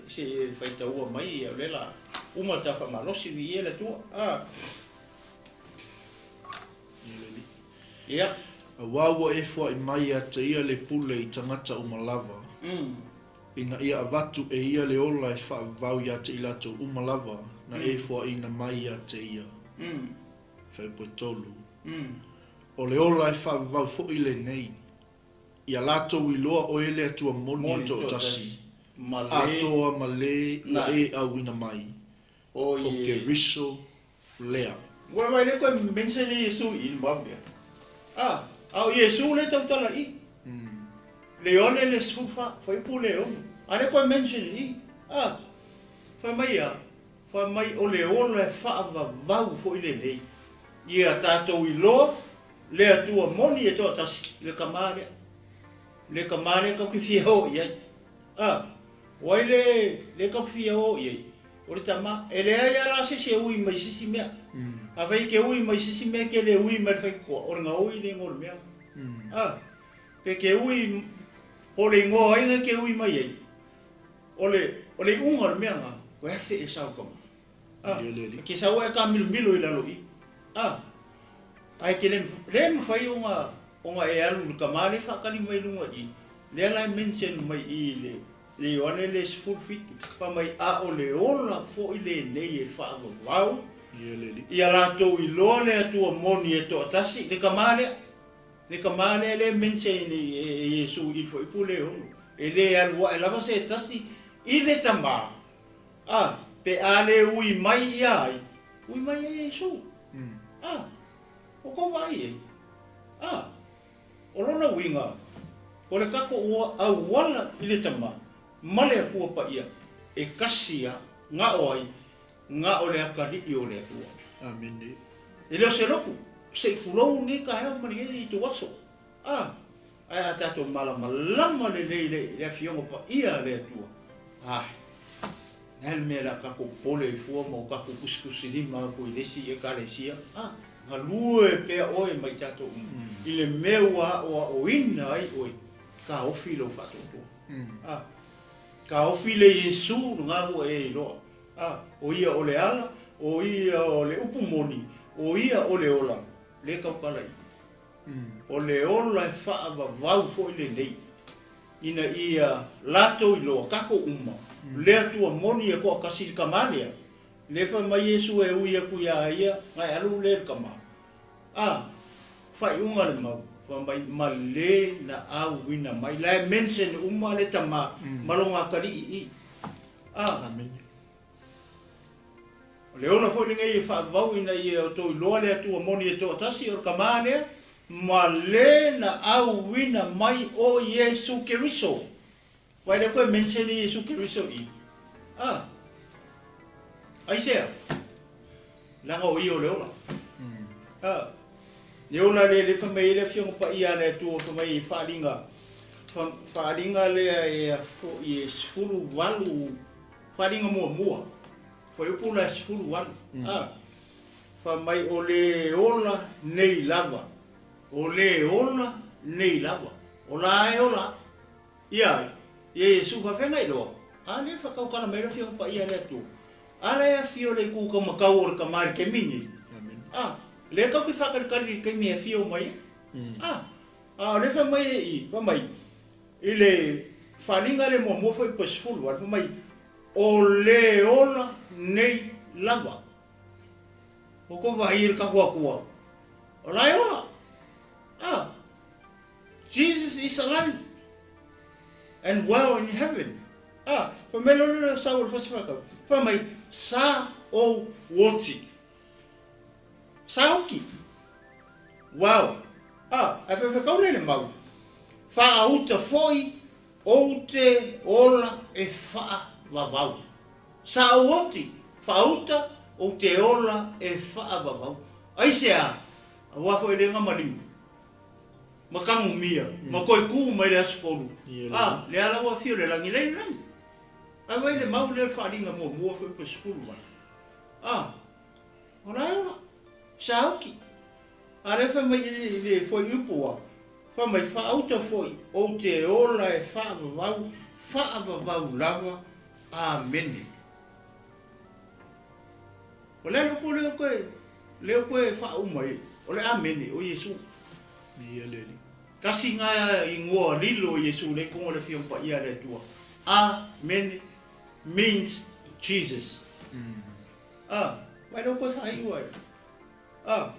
Se i faitaua mai, o lea la uma ta faamalosi, viia le Atua. A. Ia. Auā ua e foai mai ia te ia le pule i tagata uma lava, ina ia avatu e ia le ola e faavavau ia te i latou uma lava na e foaina mai ia te ia. Fuaiupu e 3. O le ola e faavavau foi lenei, ia latou iloa oe le Atua moni e toatasi, atoa ma le ua e auina mai, o Keriso lea. Ua vaai lea toe mention e Iesu i le mau lea. A, a o Iesu lea tautala i. Le Ioane le 14, fuaiupu le 6. A lea toe mention i. A, fai mai a, fai mai o le ola e faavavau foi lenei. Ia tatou iloa le Atua moni e toatasi, le Tama lea. Le Tama lea tatou te fia o i ai. A, o ai le, le tatou te fia o i ai? O le Tama. E leai lava la se isi e ui mai i se isi mea. Afai e te ui mai i se isi mea e te le ui mai i le faitotoa, o le gaoi le igoa o le mea. A, pe te ui, po o le igoa o ai na e te ui mai ai, o le, o le iuga o le mea na, ua afe e sau tama. A, e te sau ae taamilomilo i lalo i i. A, ae te le, le mafai ona, ona e alu i le tama lea e faatali mai i luga i i, lea la e mention mai i i le, le Ioane le 17, fai mai, a o le ola foi lenei e faavavau ia latou iloa le Atua moni e toatasi, le tama lea, le tama lea lea e mention e Iesu i le fuaiupu le 6, e le alu ae lava se tasi i le tama, a, pe a le ui mai ia ai, ui mai ai Iesu. A, o kou vaai ai. A, o lona uiga, o le tatou auala i le Tama ma le Atua Paia, e tasi a, na o ai, na o le atalii o le Atua. Amene. E le o se lotu, se i tulou lenei taeao ma lenei ituaso. A, ae a tatou malamalama lelei i le Afioga Paia a le Atua, a, le a le mea o le a tatou popole ai fua ma o tatou tusitusilima atu i le isi Ekalesia? A, galue pea oe ma i tatou uma i le mea ua aoaoina ai oe, taofi lou faatuatua. A, taofi le Iesu lena ua e iloa. A, o ia o le ala, o ia o le upu moni, o ia o le ola, le tautala i. O le ola e faavavau foi lenei, ina ia latou iloa, tatou uma, le Atua moni e toatasi i le tama lea, le fai mai Iesu e ui atu iā ia, na e alu lea i le tama. A, faaiuga le mau, fai mai, ma le na auina mai. La e mention uma le tama ma lona atalii i. A. Amene. O le ola foi lenei e faavavau ina ia outou iloa le Atua moni e toatasi, o le Tama lea, ma le na auina mai o Iesu Keriso. Vaai lea koe mention i Iesu Keriso i. A. Aisea? Leaga o ia o le ola. A. Le ola lea le fai mai ai le Afioga Paia a le Atua fai mai i faaaliga, faaaliga lea e foi e 18, faaaliga muamua. Fuaiupu la e 18, a, fai mai o le ola nei lava, o le ola nei lava, o la e ola ia ai, ia Iesu faafeagai loa, a lea e faatautala mai le Afioga Paia a le Atua, a la e afio le itu taumatau o le tama i le taimi nei, a, lea tatou te faatalitali i le taimi e afio mai ai, a, a o lea fai mai e i, fai mai, i le faaaliga lea muamua foi po e 18, fai mai, O le ola nei lava. Ua kou vaai i le tatou Atua, o la e ola. Ah, Jesus is alive and well in heaven. Ah, fai mai loa le sau o le fasi faatau. Fai mai, sa ou oti. Sa oki. Wow! A, ae faifekau lea i le mau, Faauta foi ou te ola e faavavau. Sa ou oti, faauta ou te ola e faavavau. Aisea? Aua foi le gamaliu, ma tagumia, ma toe tu mai le Aso Tolu. A, lea la ua afio le lagi, lei le lagi. Ae vaai le mau lea o le faaaliga muamua foi pe 18. A, o la e ola. Sa oti. A lea fai mai i le fuaiupu ua fai mai, Faauta foi ou te ola e faavavau, faavavau lava. Amene. O le a le upu lea toe, lea toe faauma ai, o le Amene, o Iesu. Ia le Alii. Tasi na igoa lilo o Iesu lea i totonu o le Afioga Paia a le Atua. Amene means Jesus. A, vai lea toe faaiu ai. A.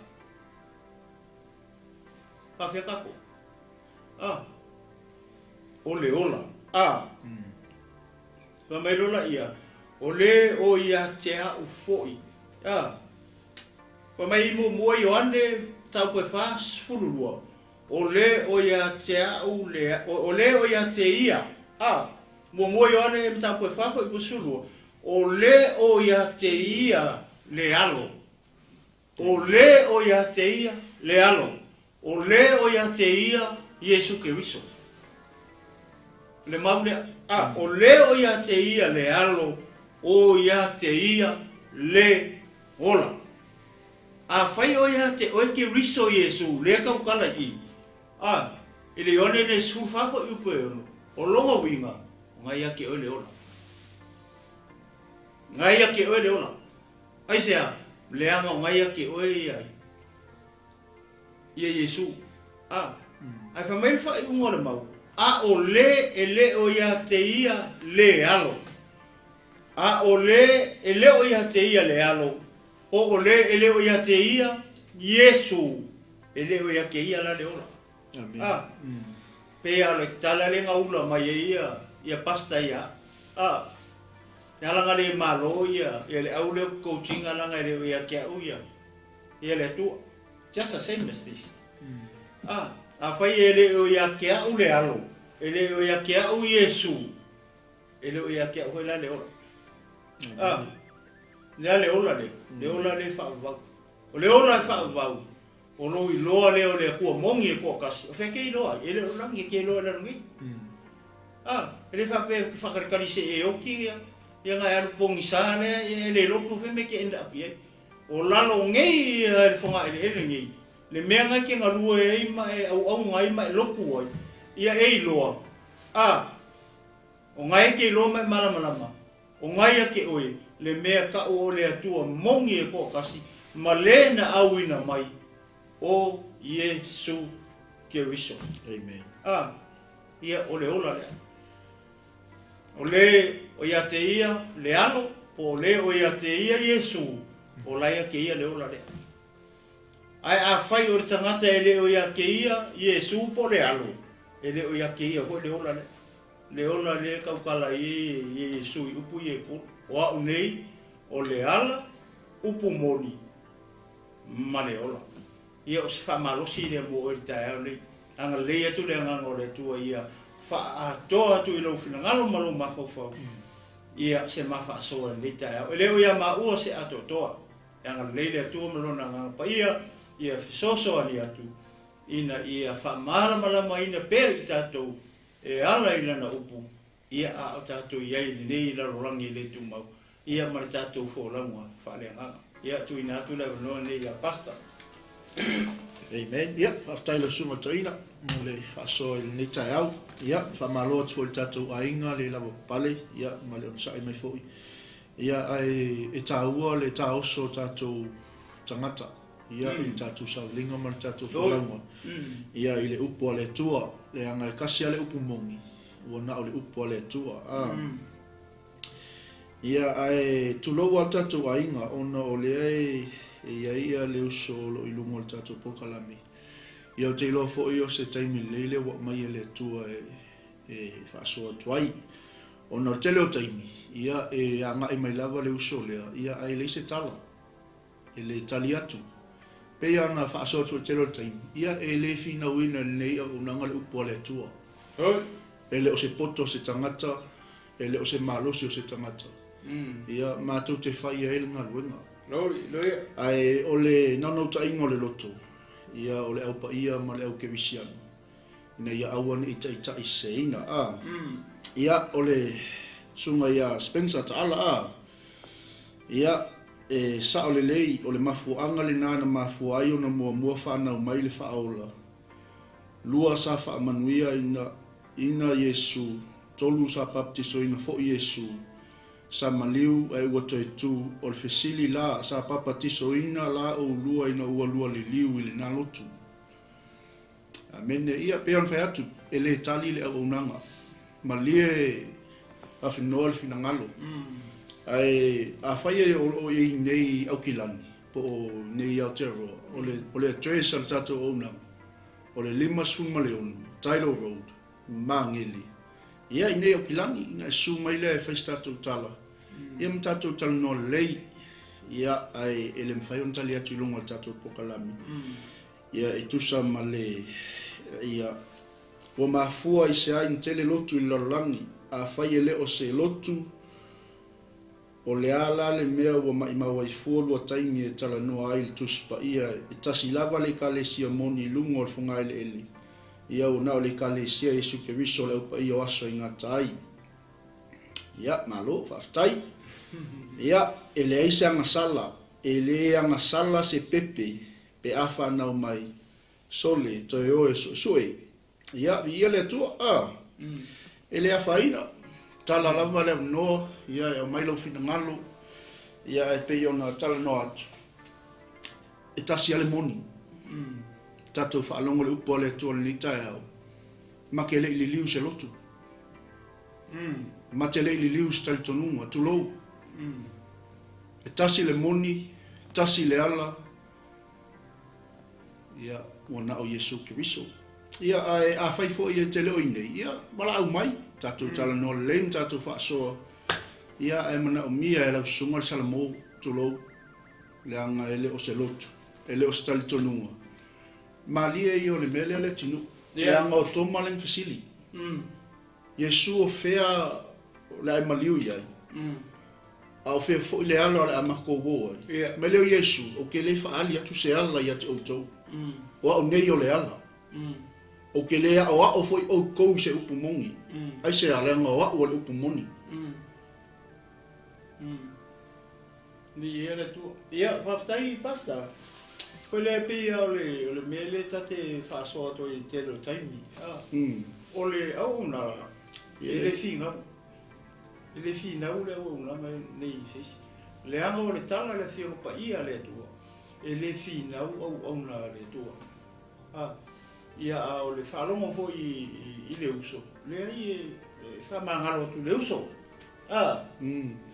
Faafia tatou. A. O le ola. A. Fai mai lola ia, o le o ia te a'u foi. A. Fai mai i muamua Ioane mataupu e 42, o le o ia te a'u le, o le o ia te ia. A. Muamua Ioane mataupu e 4 foi 12, o le o ia te ia le alo. O le o ia te ia le Alo, o le o ia te ia Iesu Keriso. Le mau lea, a, o le o ia te ia le Alo, o ia te ia le Ola. Afai o ia te oe Keriso Iesu, lea tautala i i, a, i le Ioane nei 14 foi upu e ono, o lona uiga, o nga ia te oe le ola. Nga ia te oe le ola. Aisea? Leaga o ngai ake oe ia ia Iesu. A. Ae fai mai le faaiuga o le mau, A o le e le o ia te ia le alo. A o le e le o ia te ia le alo, po o le e le o ia te ia Iesu, e le o ia te ia la le ola. Amen. A. Pei a o le tala lea na ula mai ai ia ia pasta ia. A. E ala na le malo ia ia le au lea o coaching leaga e le o ia te au ia ia le Atua. Just the same as this. A. Afai e le o ia te au le alo, e le o ia te au Iesu, e le o ia te au foi la le ola. A. Lea le ola lea, le ola lea e faavavau. O le ola e faavavau, O lou iloa lea o le Akua moni e toatasi, o fea ke iloa ai? E le o lagi e ke iloa i lalo nei. A, e le faapea e faakalikali se e oki ia, ia na e alu pogisa lea, ia e le iloa po o fea mea ke end up i ai. O lalo nei ia i le fogaeleele nei, le mea na e ke galue ai ma e auauna ai ma e lotu ai, ia e iloa. A, o na e ke iloa ma e malamalama, O ngai ake oe, le mea kaʻu o le Atua moni e toatasi, ma le na auina mai, o Iesu Keriso. Amen. A, ia, o le ola lea. O le o ia te ia le Alo, po o le o ia te ia Iesu, o la ia ke ia le ola lea. Ae afai o le tagata e le o ia ke ia Iesu po o le Alo, e le o ia ke ia foi le ola lea. Le ola lea e tautala ai e Iesu i upu ia e tolu, O a'u nei, o le ala, upu moni, ma le ola. Ia o se faamalosi lea mo oe i le taeao nei. Agalelei atu le Agaga o le Atua ia faaatoa atu i lou finagalo ma lou mafaufau, ia se ma faasoa i lenei taeao. E le o ia maua se atoatoa. E agalelei le Atua ma Lona Agaga Paia ia fesoasoani atu ina ia faamalamalamaina pea i tatou E ala i lana upu, ia a o tatou i ai i lenei lalolagi e le tumau, ia ma le tatou folauga faaleagaga. Ia, tuuina atu le avanoa lenei ia Pastor. Amen. Ia, faafetai i lau Susuga Toeaina mo le faasoa i lenei taeao. Ia, faamalo atu foi i le tatou aiga le lavapapale, ia, ma le onosai mai foi. Ia, ae e taua le taoso o tatou tagata. Ia, i le tatou sauniga ma le tatou folauga, ia, i le upu a le Atua, leaga e tasi lava le upu moni, ua na o le upu a le Atua. A. Ia, ae tulou lava le tatou aiga, ona o lea e i ai ia le uso o lo o i luga o le tatou polokalame. Ia, ou te iloa foi o se taimi lelei lea ua aumai e le Atua e faasoa atu ai. Ona o le tele o taimi, ia, e agai mai lava le uso lea, ia, ae leai se tala. E le tali atu. Pei lava ona faasoa atu i le tele o le taimi, ia e le finauina i lenei auaunaga le upu a le Atua. E le o se poto a se tagata, e le o se malosi o se tagata, ia matou te fai ai le galuega. Ae o le naunautaiga o le loto, ia o le Au Paia ma le Au Kerisiano, ina ia aua ne i taitaiseseina. A, ia o le susuga ia Spencer Taala a, ia e sao lelei o le mafuaaga lena na mafua ai ona muamua fanau mai le Faaola. 2 sa faamanuia ina ina Iesu, 3 sa papatisoina foi Iesu, sa maliu ae ua toe tu, o le fesili la, sa papatisoina la oulua ina ua lua liliu i lena lotu? Amene. Ia, pei ona fai atu, e le tali le auaunaga. Malie afenoa le finagalo. Ae afai e o lo o i ai nei Aukilani, po o nei Aotearoa, o le, o le address a le tatou auaunaga, o le 56 Tidal Road, Magele. Ia, i nei Aukilani, ina e susu mai lea e fai se tatou tala, ia ma tatou talanoa lelei, ia, ae e le mafai ona tali atu i luga o le tatou polokalame. Ia, e tusa ma le, ia, ua mafua i se ai tele lotu i le lalolagi, afai e le o se lotu, o le a la le mea ua maimau ai fua lua taimi e talanoa ai le Tusi Paia, e tasi lava le Ekalesia moni i luga o le fogaeleele, ia ua na o le Ekalesia Iesu Keriso le Au Paia o aso i gata ai. Ia, malo, faafetai. Ia, e leai se agasala, e le agasala se pepe pe a fanau mai, sole, toe o e suesue. Ia, viia le Atua, a, e le afaina, tala lava le avanoa, ia, e aumai lou finagalo, ia, ae pei ona talanoa atu, e tasi lava le moni. Tatou faalogo i le upu a le Atua i lenei taeao, ma te le i liliu se lotu, ma te le i liliu se talitonuga, tulou. E tasi le moni, tasi le ala, Ia, ua na o Iesu Keriso. Ia, ae afai foi e te le o i inei, ia, valaau mai, tatou talanoa lelei ma tatou faasoa. Ia, ae manaomia e lau susuga le Salamo, tulou, leaga e le o se lotu, e le o se talitonuga. Malie ia o le mea lea le atunuu, leaga o Toma lea na fesili. Iesu o fea o le a e maliu i ai? A o fea foi le ala o le a matou o ai? Mai lea o Iesu, Ou te le faaali atu se ala ia te outou. O au nei o le ala. Ou te le aoao foi outou i se upu moni. Aisea, leaga o au o le upu moni. Viia le Atua. Ia, faafetai Pastor. Koe lea e pei lava o le, o le mea lea ta te faasoa atu ai i le tele o taimi, a, o le auaunaga, e le finau. E le finau le auaunaga nei i se isi. Leaga o le tala a le Afioga Paia a le Atua, e le finau auauna a le Atua. A, ia, a o le faalogo foi i le uso, leai e faamagalo atu i le uso. A,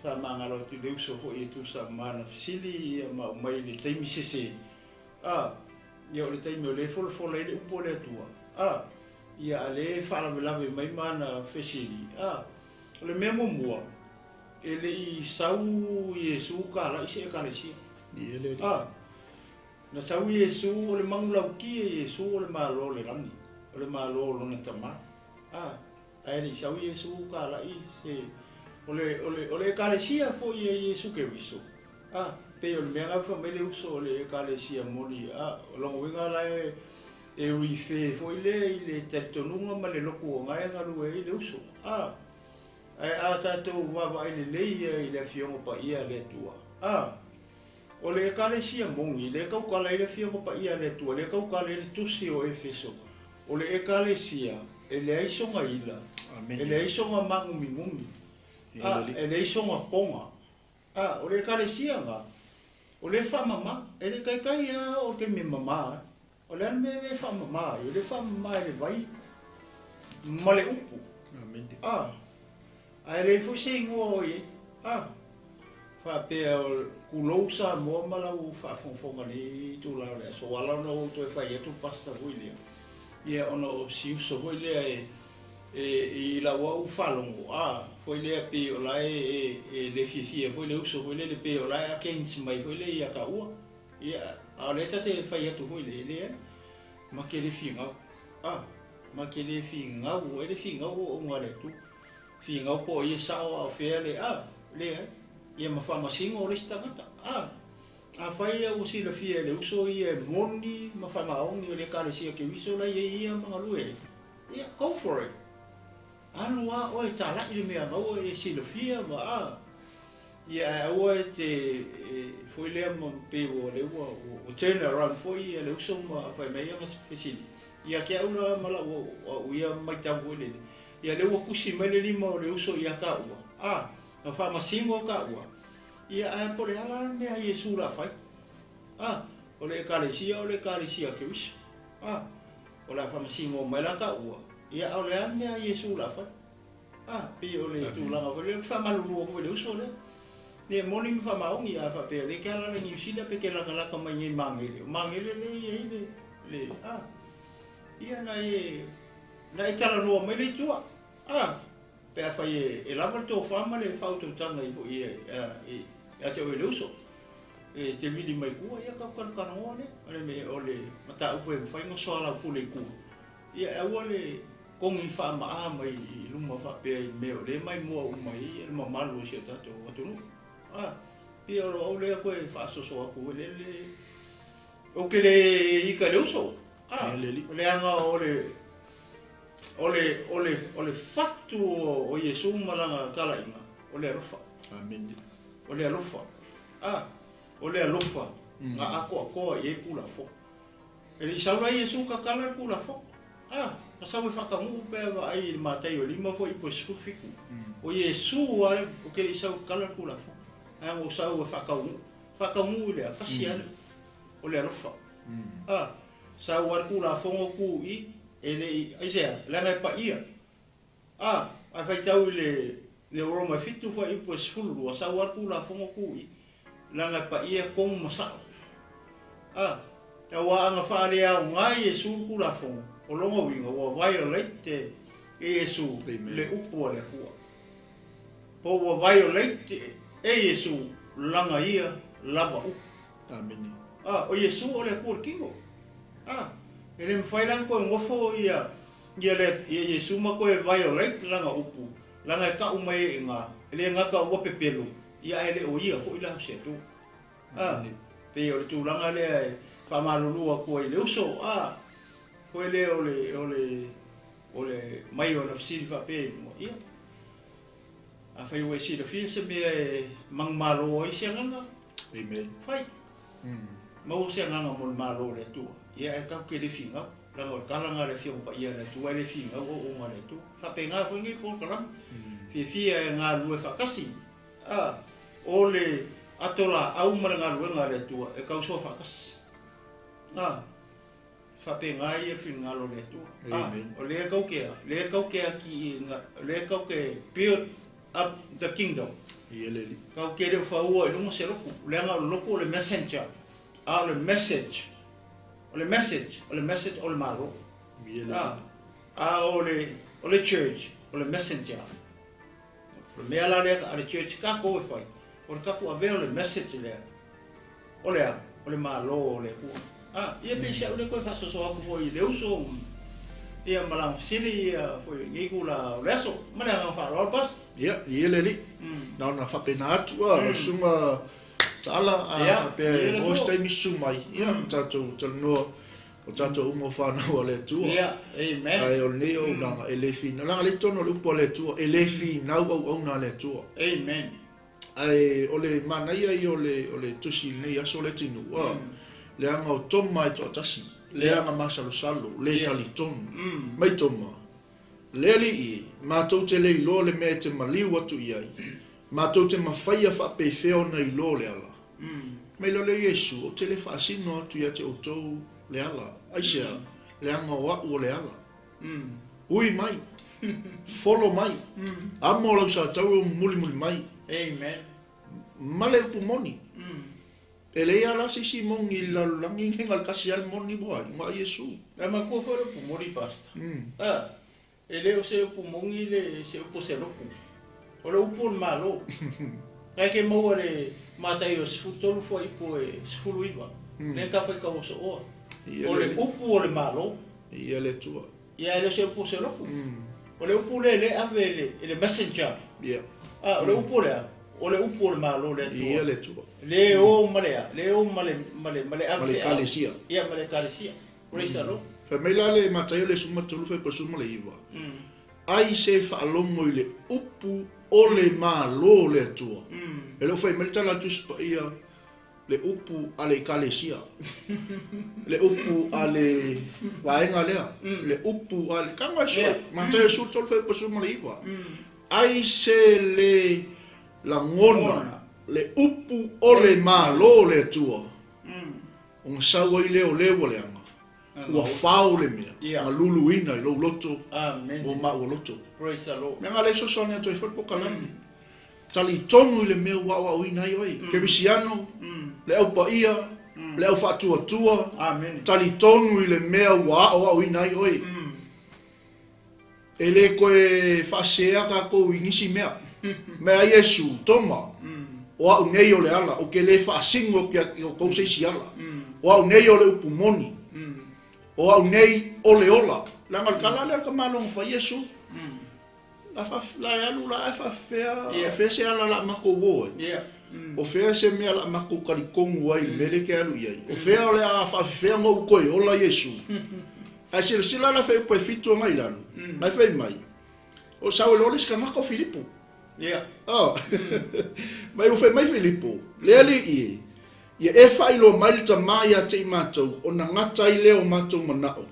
faamagalo atu i le uso foi e tusa ma ana fesili ia ma aumai i le taimi sese. A, ia o le taimi o lea e folafola ai le upu a le Atua. A, ia a lea e faalavelave mai ma ana fesili. A, o le mea muamua, e le i sau Iesu kalai se Ekalesia. A, na sau Iesu o le manulauti e Iesu o le Malo o le lagi, o le Malo o lona Tama. A, Ae le i sau Iesu kalai se o le o le o le Ekalesia foi a Iesu Keriso a pei o le mea na fai mai le uso o le Ekalesia moni a o lona uiga la e e refer foi lea i le talitonuga ma le lotu o na e galue ai le uso a ae a tatou vaavaai lelei ia i le Afioga Paia a le Atua a o le Ekalesia moni lea e tautala ai le Afioga Paia a le Atua lea e tautala ai le Tusi o Efeso O le Ekalesia, e leai sona ila, e leai sona māguminumi, a e leai sona poga. A o le Ekalesia na, o lea e faamama, e le taitai lava oo i le taimi e mama ai. O le a le mea lea e faamama ai? O lea e faamama e le vai ma le upu. A, ae leai foi se igoa o i ai. A, faapea o tulou Samoa ma lau faafogafoga i lenei itula o le aso, ua ala ona ou toe fai atu Pastor foi lea, ia ona o si uso foi lea e, e, i lau au faalogo, a, foi lea pei o la e, e, e le fiafia foi le uso foi lele, pei o la e against mai foi lea ia taua. Ia, a o lea ta te fai atu foi le, e leai, ma te le finau, a, ma te le finau, e le finau auaunaga a le Atua. Finau po o ai e sao a o fea le, a, leai. Ia ma faamasino le isi tagata, a. Afai ia ua silafia e le uso ia e moni ma faamaoni o le Ekalesia Keriso la e i ai ia ma galue ai, ia, go for it. Alu lava oe e talai le mea naua e silafia ma a, ia ae aua e te foi lea ma pei ua lea ua ua turn around foi ia le uso ma fai mai ana fesili ia te au la ma lau au ia maitau foi lele, ia lea ua tusi mai le lima o le uso ia taua, a, na faamasino taua, ia ae po o le a la le mea a Iesu o le a fai, a, o le Ekalesia o le Ekalesia Keriso, a. O le a faamasino mai la taua, ia a o le a le mea a Iesu o le a fai? A, pei o le tulaga foi lea, ou te faamalulu atu i le uso lea. E moni ma faamaoni, a faapea o lea e te alaala i Niu Sila pe te latalata mai nei i Magele, o Magele lea e i ai le, le, a, ia na e, na e talanoa mai lea i tua, a, pe afai e lava le tofa ma le faautautaga i foi ia te oe le uso. E te vili mai tua, ia tatou talatalanoa lea. O le mea, o le mataupu e mafai ona soalaupule i tua, ia e aua le kogi faamaa mai i luma faapea i mea o lea e maimoa uma ai le mamalu o si o tatou atunuu. A, pei o lou au lea toe faasoso atu foi lele, ou te le ita i le uso. A, leaga o le, o le, o le, o le fatu o Iesu ma lana talaiga, o le alofa. Amene. O le alofa. A, o le alofa na atoatoa i ai Tulafono. E le i sau la Iesu tatala le Tulafono. A, na sau e faataunuu pe a vaai i le Mataio 5 foi po o 17. O Iesu lava ou te le i sau e tatala le Tulafono. Ae na ou sau e faataunuu. Faataunuu i le a? Tasi lava le, o le alofa. A, sau lava le Tulafono tu i, e le i, aisea? Leaga e paia. A, a faitau i le le Roma e 7 fuaiupu e 12, sau lava le Tulafono tu i, leaga e paia tonu ma sao. A, aua a na faaleaoga Iesu le Tulafono, o lona uiga ua violate e Iesu le upu a le Atua. Po ua violate e Iesu lana ia lava upu. Amene. A, o Iesu o le Atua o le tino. A, e le mafai la ona toe nofo ia Ia le ia Iesu ma toe violate lana upu, leaga e tau mai ai i ina, e le gata ua pepelo, ia ae le o ia foi la o se Atua. A, pei o le tulaga lea e faamalulu atu ai i le uso, a, foi lea o le, o le, o le mai o ana fesili faapea i luga, ia, afai ua e silafia se mea e manumalo ai se agaga, Amen. Fai. Maua se agaga mo le Malo o le Atua. Ia ae tatou te le finau, leaga o le tala lena a le Afioga Paia a le Atua, e le finau auauna a le Atua. E faapena foi lenei polokalame. Fiafia e galulue faatasi. A, o le ato laau ma le galuega a le Atua e tausoa faatasi. A, faapena ia le finagalo o le Atua. A, o lea tou te a, lea tou te atiae, lea tou te build up the kingdom. Ia le Alii. Tatou te le o faua i luga se lotu, leaga o le lotu o le messenger, a o le message, o le message, o le message o le Malo. Ia le Alii. A o le, o le church, o le messenger. O le mea la lea a le church tatou e fai, o le tatou avea o le message lea, o le a? O le Malo o le Atua. A, ia pei se au lea toe faasoasoa atu foi i le uso, ia ma lana fesili ia foi i lenei itula o le aso. Ma le agaga faaaloalo, Pastor. Ia, ia le alii. Na ona faapena atu a, lau susuga Taala, a faapea e maua se taimi susu mai, ia, tatou talanoa, o tatou uma o fanau a le Atua. Ia, amen. Ae o lenei auaunaga, e le finau, leaga o lea i totonu o le upu a le Atua, e le finau auauna a le Atua. Amen. Ae o le manaia ia o le, o le tusi i lenei aso Leatinuu, a, leaga o Toma e toatasi, leaga masalosalo, le talitonu. Mai Toma, Le Alii e, matou te le iloa le mea e te maliu atu i ai, matou te mafaia faapefea ona iloa le ala. Mai loa lea Iesu, Ou te le faasino atu ia te outou le ala, aisea, leaga o a'u o le ala. Ui mai, folo mai, amo lau satauro mulimuli mai. Amen. Ma le upu moni. E leai lava la se isi moni i le lalolagi nei na o le tasi lava le moni ua ai, na o Iesu. E matua foi le upu moni, Pastor. A, e le o se upu moni le se upu o se lotu. O le upu o le Malo. Ae ke maua le Mataio 13 fuaiupu e 19. Lea ta faitau sooa. Ia O le le upu o le Malo. Ia le Atua. Ia e le o se upu o se lotu. O le upu lea lea ave i le messenger. Ia. Ah, o le upu lea, o le upu o le Malo le Atua. Ia le Atua. Le o ma le a, le o ma le ma le ma le ave. Ma le ekalesia. Ia ma le ekalesia. Praise the Lord. Fai mai la le Mataio le 13 fuaiupu 19. Ai se faalogo i le upu o le Malo o le Atua. E le o fai mai le tala a le Tusi Paia le upu a le ekalesia, le upu a le vaega lea, le upu a le tago e sue, Mataio 13 fuaiupu 19. Ai se le lagona le upu o le Malo o le Atua, ona sau ai lea o le ua leaga, ua fao le mea, galuluina i lou loto, mo maua loto. Praise the Lord. Mea nga le fesoasoani atu ai foi le polokalame. Talitonu i le mea ua aoaoina ai oe. Kerisiano, le au paia, le au faatuatua, talitonu i le mea ua aoaoina ai oe. E le toe faasea tatou i nisi mea. Mea a Iesu, Toma, o au nei o le ala, ou te le faasino atu ia outou se isi ala. O au nei o le upu moni. O au nei o le ola. Leaga o le tala lea o le tamaloa na fai Iesu. La la e alu la ae faafefea, o fea se ala la matou o ai? O fea se mea la matou talitonu ai i le mea lea e te alu i ai? O fea o le a faafefea ona ou toe ola Iesu? Ae silasila la fuaiupu e 7 agai i lalo, mai fai mai, o sau e loa le isi tagata o Filipo. Oh. Mai ua fai mai Filipo, le alii e, ia e faailoa mai le Tama ia te i matou, ona gata ai lea o matou manao.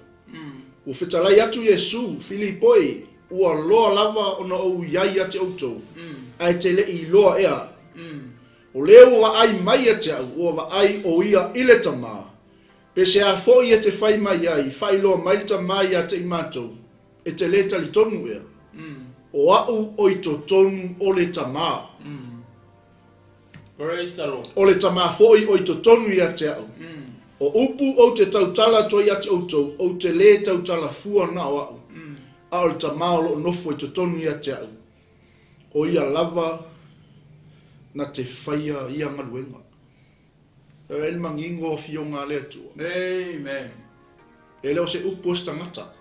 Ua fetalai atu Iesu, Filipo e, ua loa lava ona ou i ai ia te outou, ae te le i iloa ea au. O lea ua vaai mai ia te au, ua vaai o ia i le Tama. Pe se a foi e te fai mai ai, faailoa mai le Tama ia te i matou, e te le talitonu ea. O au o i totonu o le Tama. Praise the Lord. O le Tama foi o i totonu ia te au. O upu ou te tautala atu ai ia te outou, ou te lē tautala fua na o au, a o le Tama o loo nofo i totonu ia te au, o ia lava na te faia ia galuega. E ai le manino o afioga a le Atua. Amen. E le o se upu o se tagata.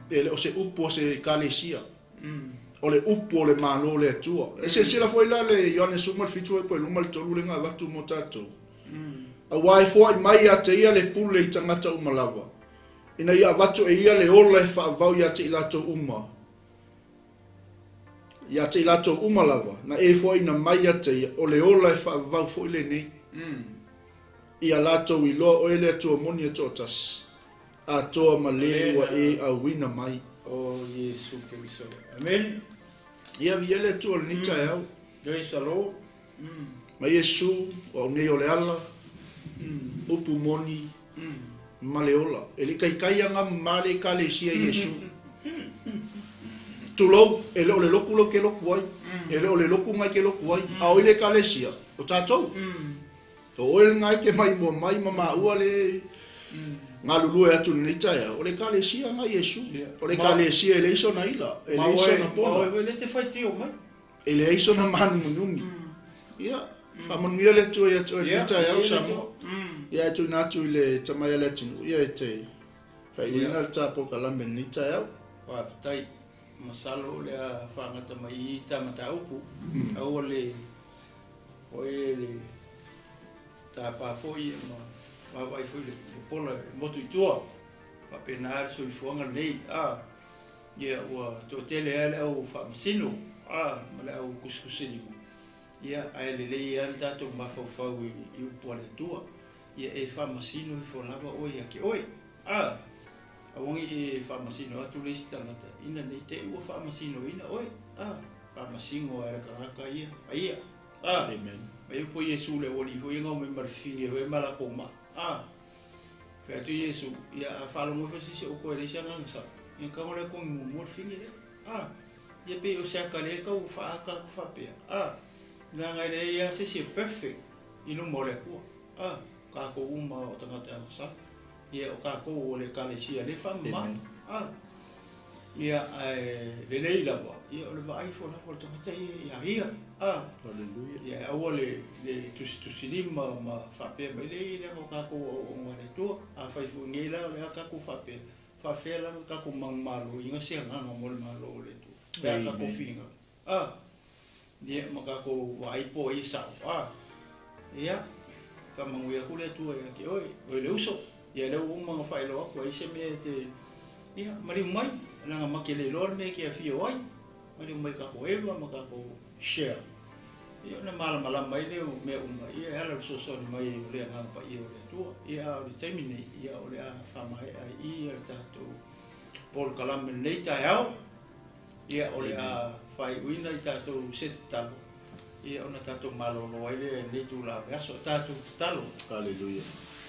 E le o se upu o se ekalesia. O le upu o le Malo o le Atua. E silasila foi la le Ioane 17 fuaiupu 23 le ga avatu mo tatou. Auā e foai mai ia te ia le pule i tagata uma lava, ina ia avatu e ia le ola e faavavau ia te i latou uma, ia te i latou uma lava, na e foaiina mai ia te ia, o le ola e faavavau foi lenei. Ia latou iloa oe le Atua moni e toatasi, atoa ma le ua e auina mai. O Iesu Keriso. Amen. Ia viia le Atua i lenei taeao. Praise the Lord. Mai Iesu, o au nei o le ala, upu moni, ma le ola. E le taitai aga ma le ekalesia i Iesu. Tulou, e le o le lotu lea ou te lotu ai, e le o le lotu na e te lotu ai, a o i le ekalesia, o tatou. O oe lena e te mai mua mai ma maua le galulue atu i lenei taeao, o le ekalesia na Iesu. O le ekalesia e leai sona ila, e leai sona Ma pola. oe le te faitio mai. E leai sona mānuminumi. Ia, faamanuia le Atua ia te oe i lenei taeao, Samoa. Ia, e tuuina atu i le tama ia Leatinuu, ia e te faaiuina le ta polokalame i lenei taeao. Faafetai. Masalo o le a faagata mai i ta mataupu. Aua le oe le tapa foi ma vaavaai foi le pola e motu i tua. Faapena le soifuaga lenei. A, ia ua toatele lava le au faamasino a, ma le au kusikusilima. Ia, ae lelei lava le tatou mafaufau i upu a le Atua. Ia e faamasino ifo lava oe ia te oe. A, aua ne i e faamasino atu le isi tagata, ina ne i te i ua faamasinoina oe. A, faamasino lava e le tagata ia a ia. A, Amen. mai upu a Iesu le aualii foi ia na omai ma le fifine foi ma latou maa. A, fai atu Iesu, ia a faalogo ifo se isi o outou e leai se agaga sao, ia tago lea togi muamua le fine lea. A, ia pei o se aka lea e tau faaata atu faapea. A, leaga e leai lava se isi e perfect i luma o le Atua. A, tatou uma o tagata agasala. Ia o tatou o le ekalesia lea e faamama. Amen. A, Ia, ae lelei lava, ia o le vaai ifo lava o le tagata ia ia ia. A. Hallelujah. Ia, aua le le tusitusilima ma faapea mai, leai, leaga o tatou o auauna a le Atua. Afai foi nei la o le a tatou faapea, faafefea lava tatou manumaloina se agaga mo le Malo o le Atua pe a tatou finau. A. Ia, ma tatou vaai po o ai e sao. A. Ia, faamanuia atu le Atua ia te oe, oe le uso. Ia, lea ua uma ona faailoa atu ai se mea e te, ia, maliu mai, leaga ma te le iloa le mea e te afio ai. Maliu mai tatou eva ma tatou share. Ia, ona malamalama ai lea o mea uma, ia, e ala i le fesoasoani mai o le Agaga Paia o le Atua. Ia, a o le taimi nei, ia, o le a faamaea ai i i le tatou polokalame i lenei taeao. Ia, o le a faaiuina i tatou i se tatalo, ia ona tatou malolo ai lea i lenei itula o le aso. Tatou tatalo. Haleluia.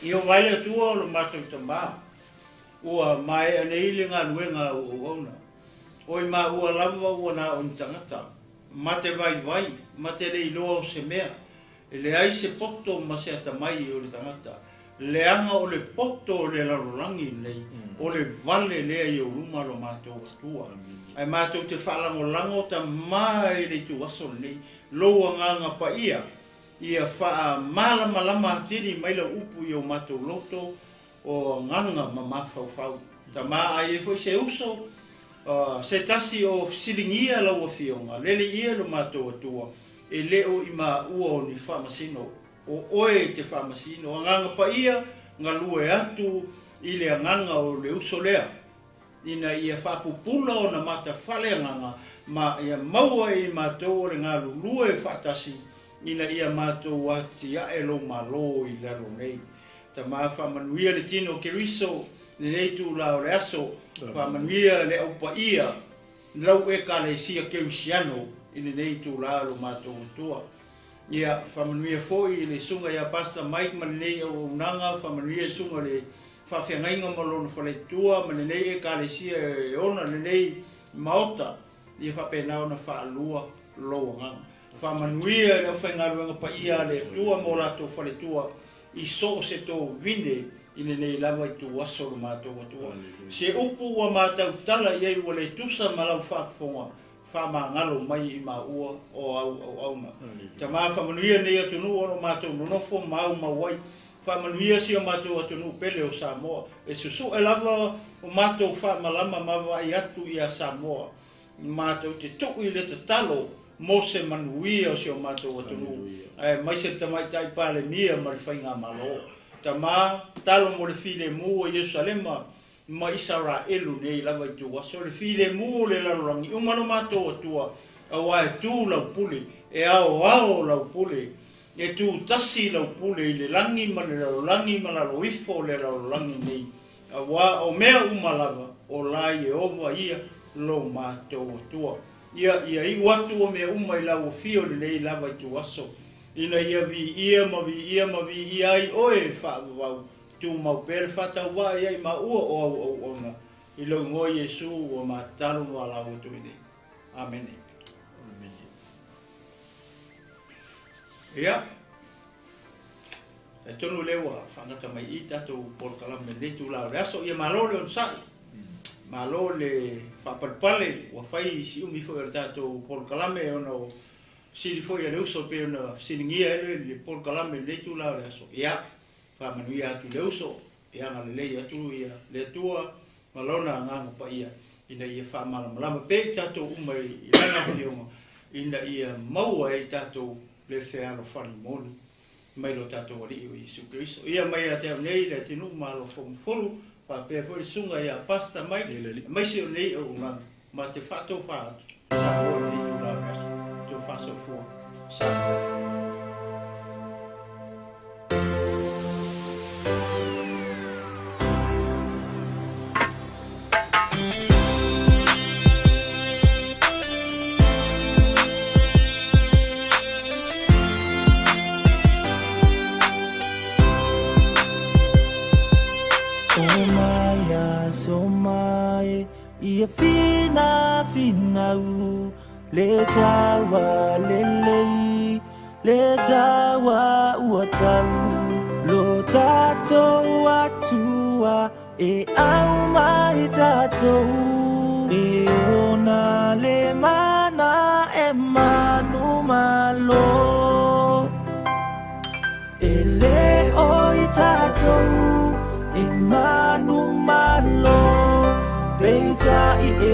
Ia ova ai le Atua o lo matou Tamā, ua maea nei le galuega a ou auauna. O i maua lava ua na o ni tagata, ma te vaivai, ma te le iloa o se mea, E leai se poto ma se atamai o le tagata, leaga o le poto o le lalolagi lenei, o le vale lea i ou luma lo matou Atua. Ae matou te faalagolago tama i le ituaso lenei, lou Agaga Paia, ia faamalamalama atili mai lau upu i o matou loto o agaga ma mafaufau. Tama, a i ai foi se uso, se tasi o fesiligia lau Afioga, lele ia lo matou Atua, e le o i maua o ni faamasino, o oe e te faamasino. Agaga Paia, galue atu i le agaga o le uso lea, ina ia faapupula ona mata faaleagaga, ma ia maua e i matou o le galulue faatasi, ina ia matou atiae lou Malo i lalo nei. Tama, faamanuia le tino o Keriso i lenei itula o le aso. Faamanuia le au paia lau Ekalesia Kerisiano i lenei itula lo matou Atua. Ia, faamanuia foi le susuga ia Pastor Mike ma lenei auaunaga, faamanuia le susuga i le faafeagaiga ma lona faletua ma lenei Ekalesia e ona lenei Maota, ia faapena ona faalua lou agaga. Faamanuia i le aufaigaluega paia a le Atua ma o latou faletua i so o se tovine i lenei lava ituaso o lo matou Atua. Se upu ua matautala i ai ua le tusa ma lau faafofoga, faamagalo mai i maua o au auauna. Tama, faamanuia lenei atunuu o lo matou nonofo ma aumau ai. Faamanuia si o matou atunuu pele o Samoa. E susue lava o matou faamalama ma vaai atu ia Samoa. Matou te tuu i le tatalo mo se manuia o si o matou atunuu, aemaise le Tamaitai Palemia ma le Faigamalo. Tama, tatalo mo le filemu o Ierusalema ma Isaraelu nei lava ituaso, le filemu o le lalolagi uma lo matou Atua, aua e tu lau pule, e aoao lau pule, e tu tasi lau pule i le lagi ma le lalolagi ma lalo ifo o le lalolagi nei. Aua o mea uma lava, o la Ieova ia lo matou Atua. Ia, ia iu atu o mea uma i lau afio i lenei lava ituaso, ina ia viia ma viia ma viia ai oe e faavavau, tumau pea le faatauvaa ia i maua o au auauna, i lou igoa Iesu ua matalo ma valaau atu ai nei. Amene. Amene. Ia. Talitonu lea ua faagata mai i tatou polokalame i lenei itula o le aso. Ia malo le onosai, malo le faapalepale, ua fai si umi foi o le tatou polokalame ona o fesili foi a le uso pei ona fesiligia ai le polokalame i lenei itula o le aso. Ia, faamanuia atu i le uso, ia agalelei atu ia le Atua ma Lona Agaga Paia ina ia faamalamalama pea i tatou uma i Lana Afioga ina ia maua e i tatou le fealofani moni mai lo tatou Alii o Iesu Keriso. Ia mai ia te au nei le atunuu ma alofomufulu, faapea foi le susuga ia Pastor Mike, aemaise o lenei auaunaga, ma te faatofa atu Samoa i lenei itula o le aso. Tofa soifua Samoa. O mai aso mai ia fina finau le taua lelei le taua ua tau lo tatou Atua e au mai tatou. E ona le mana e manumalo. E lē o i tatou e manumalo, peitai e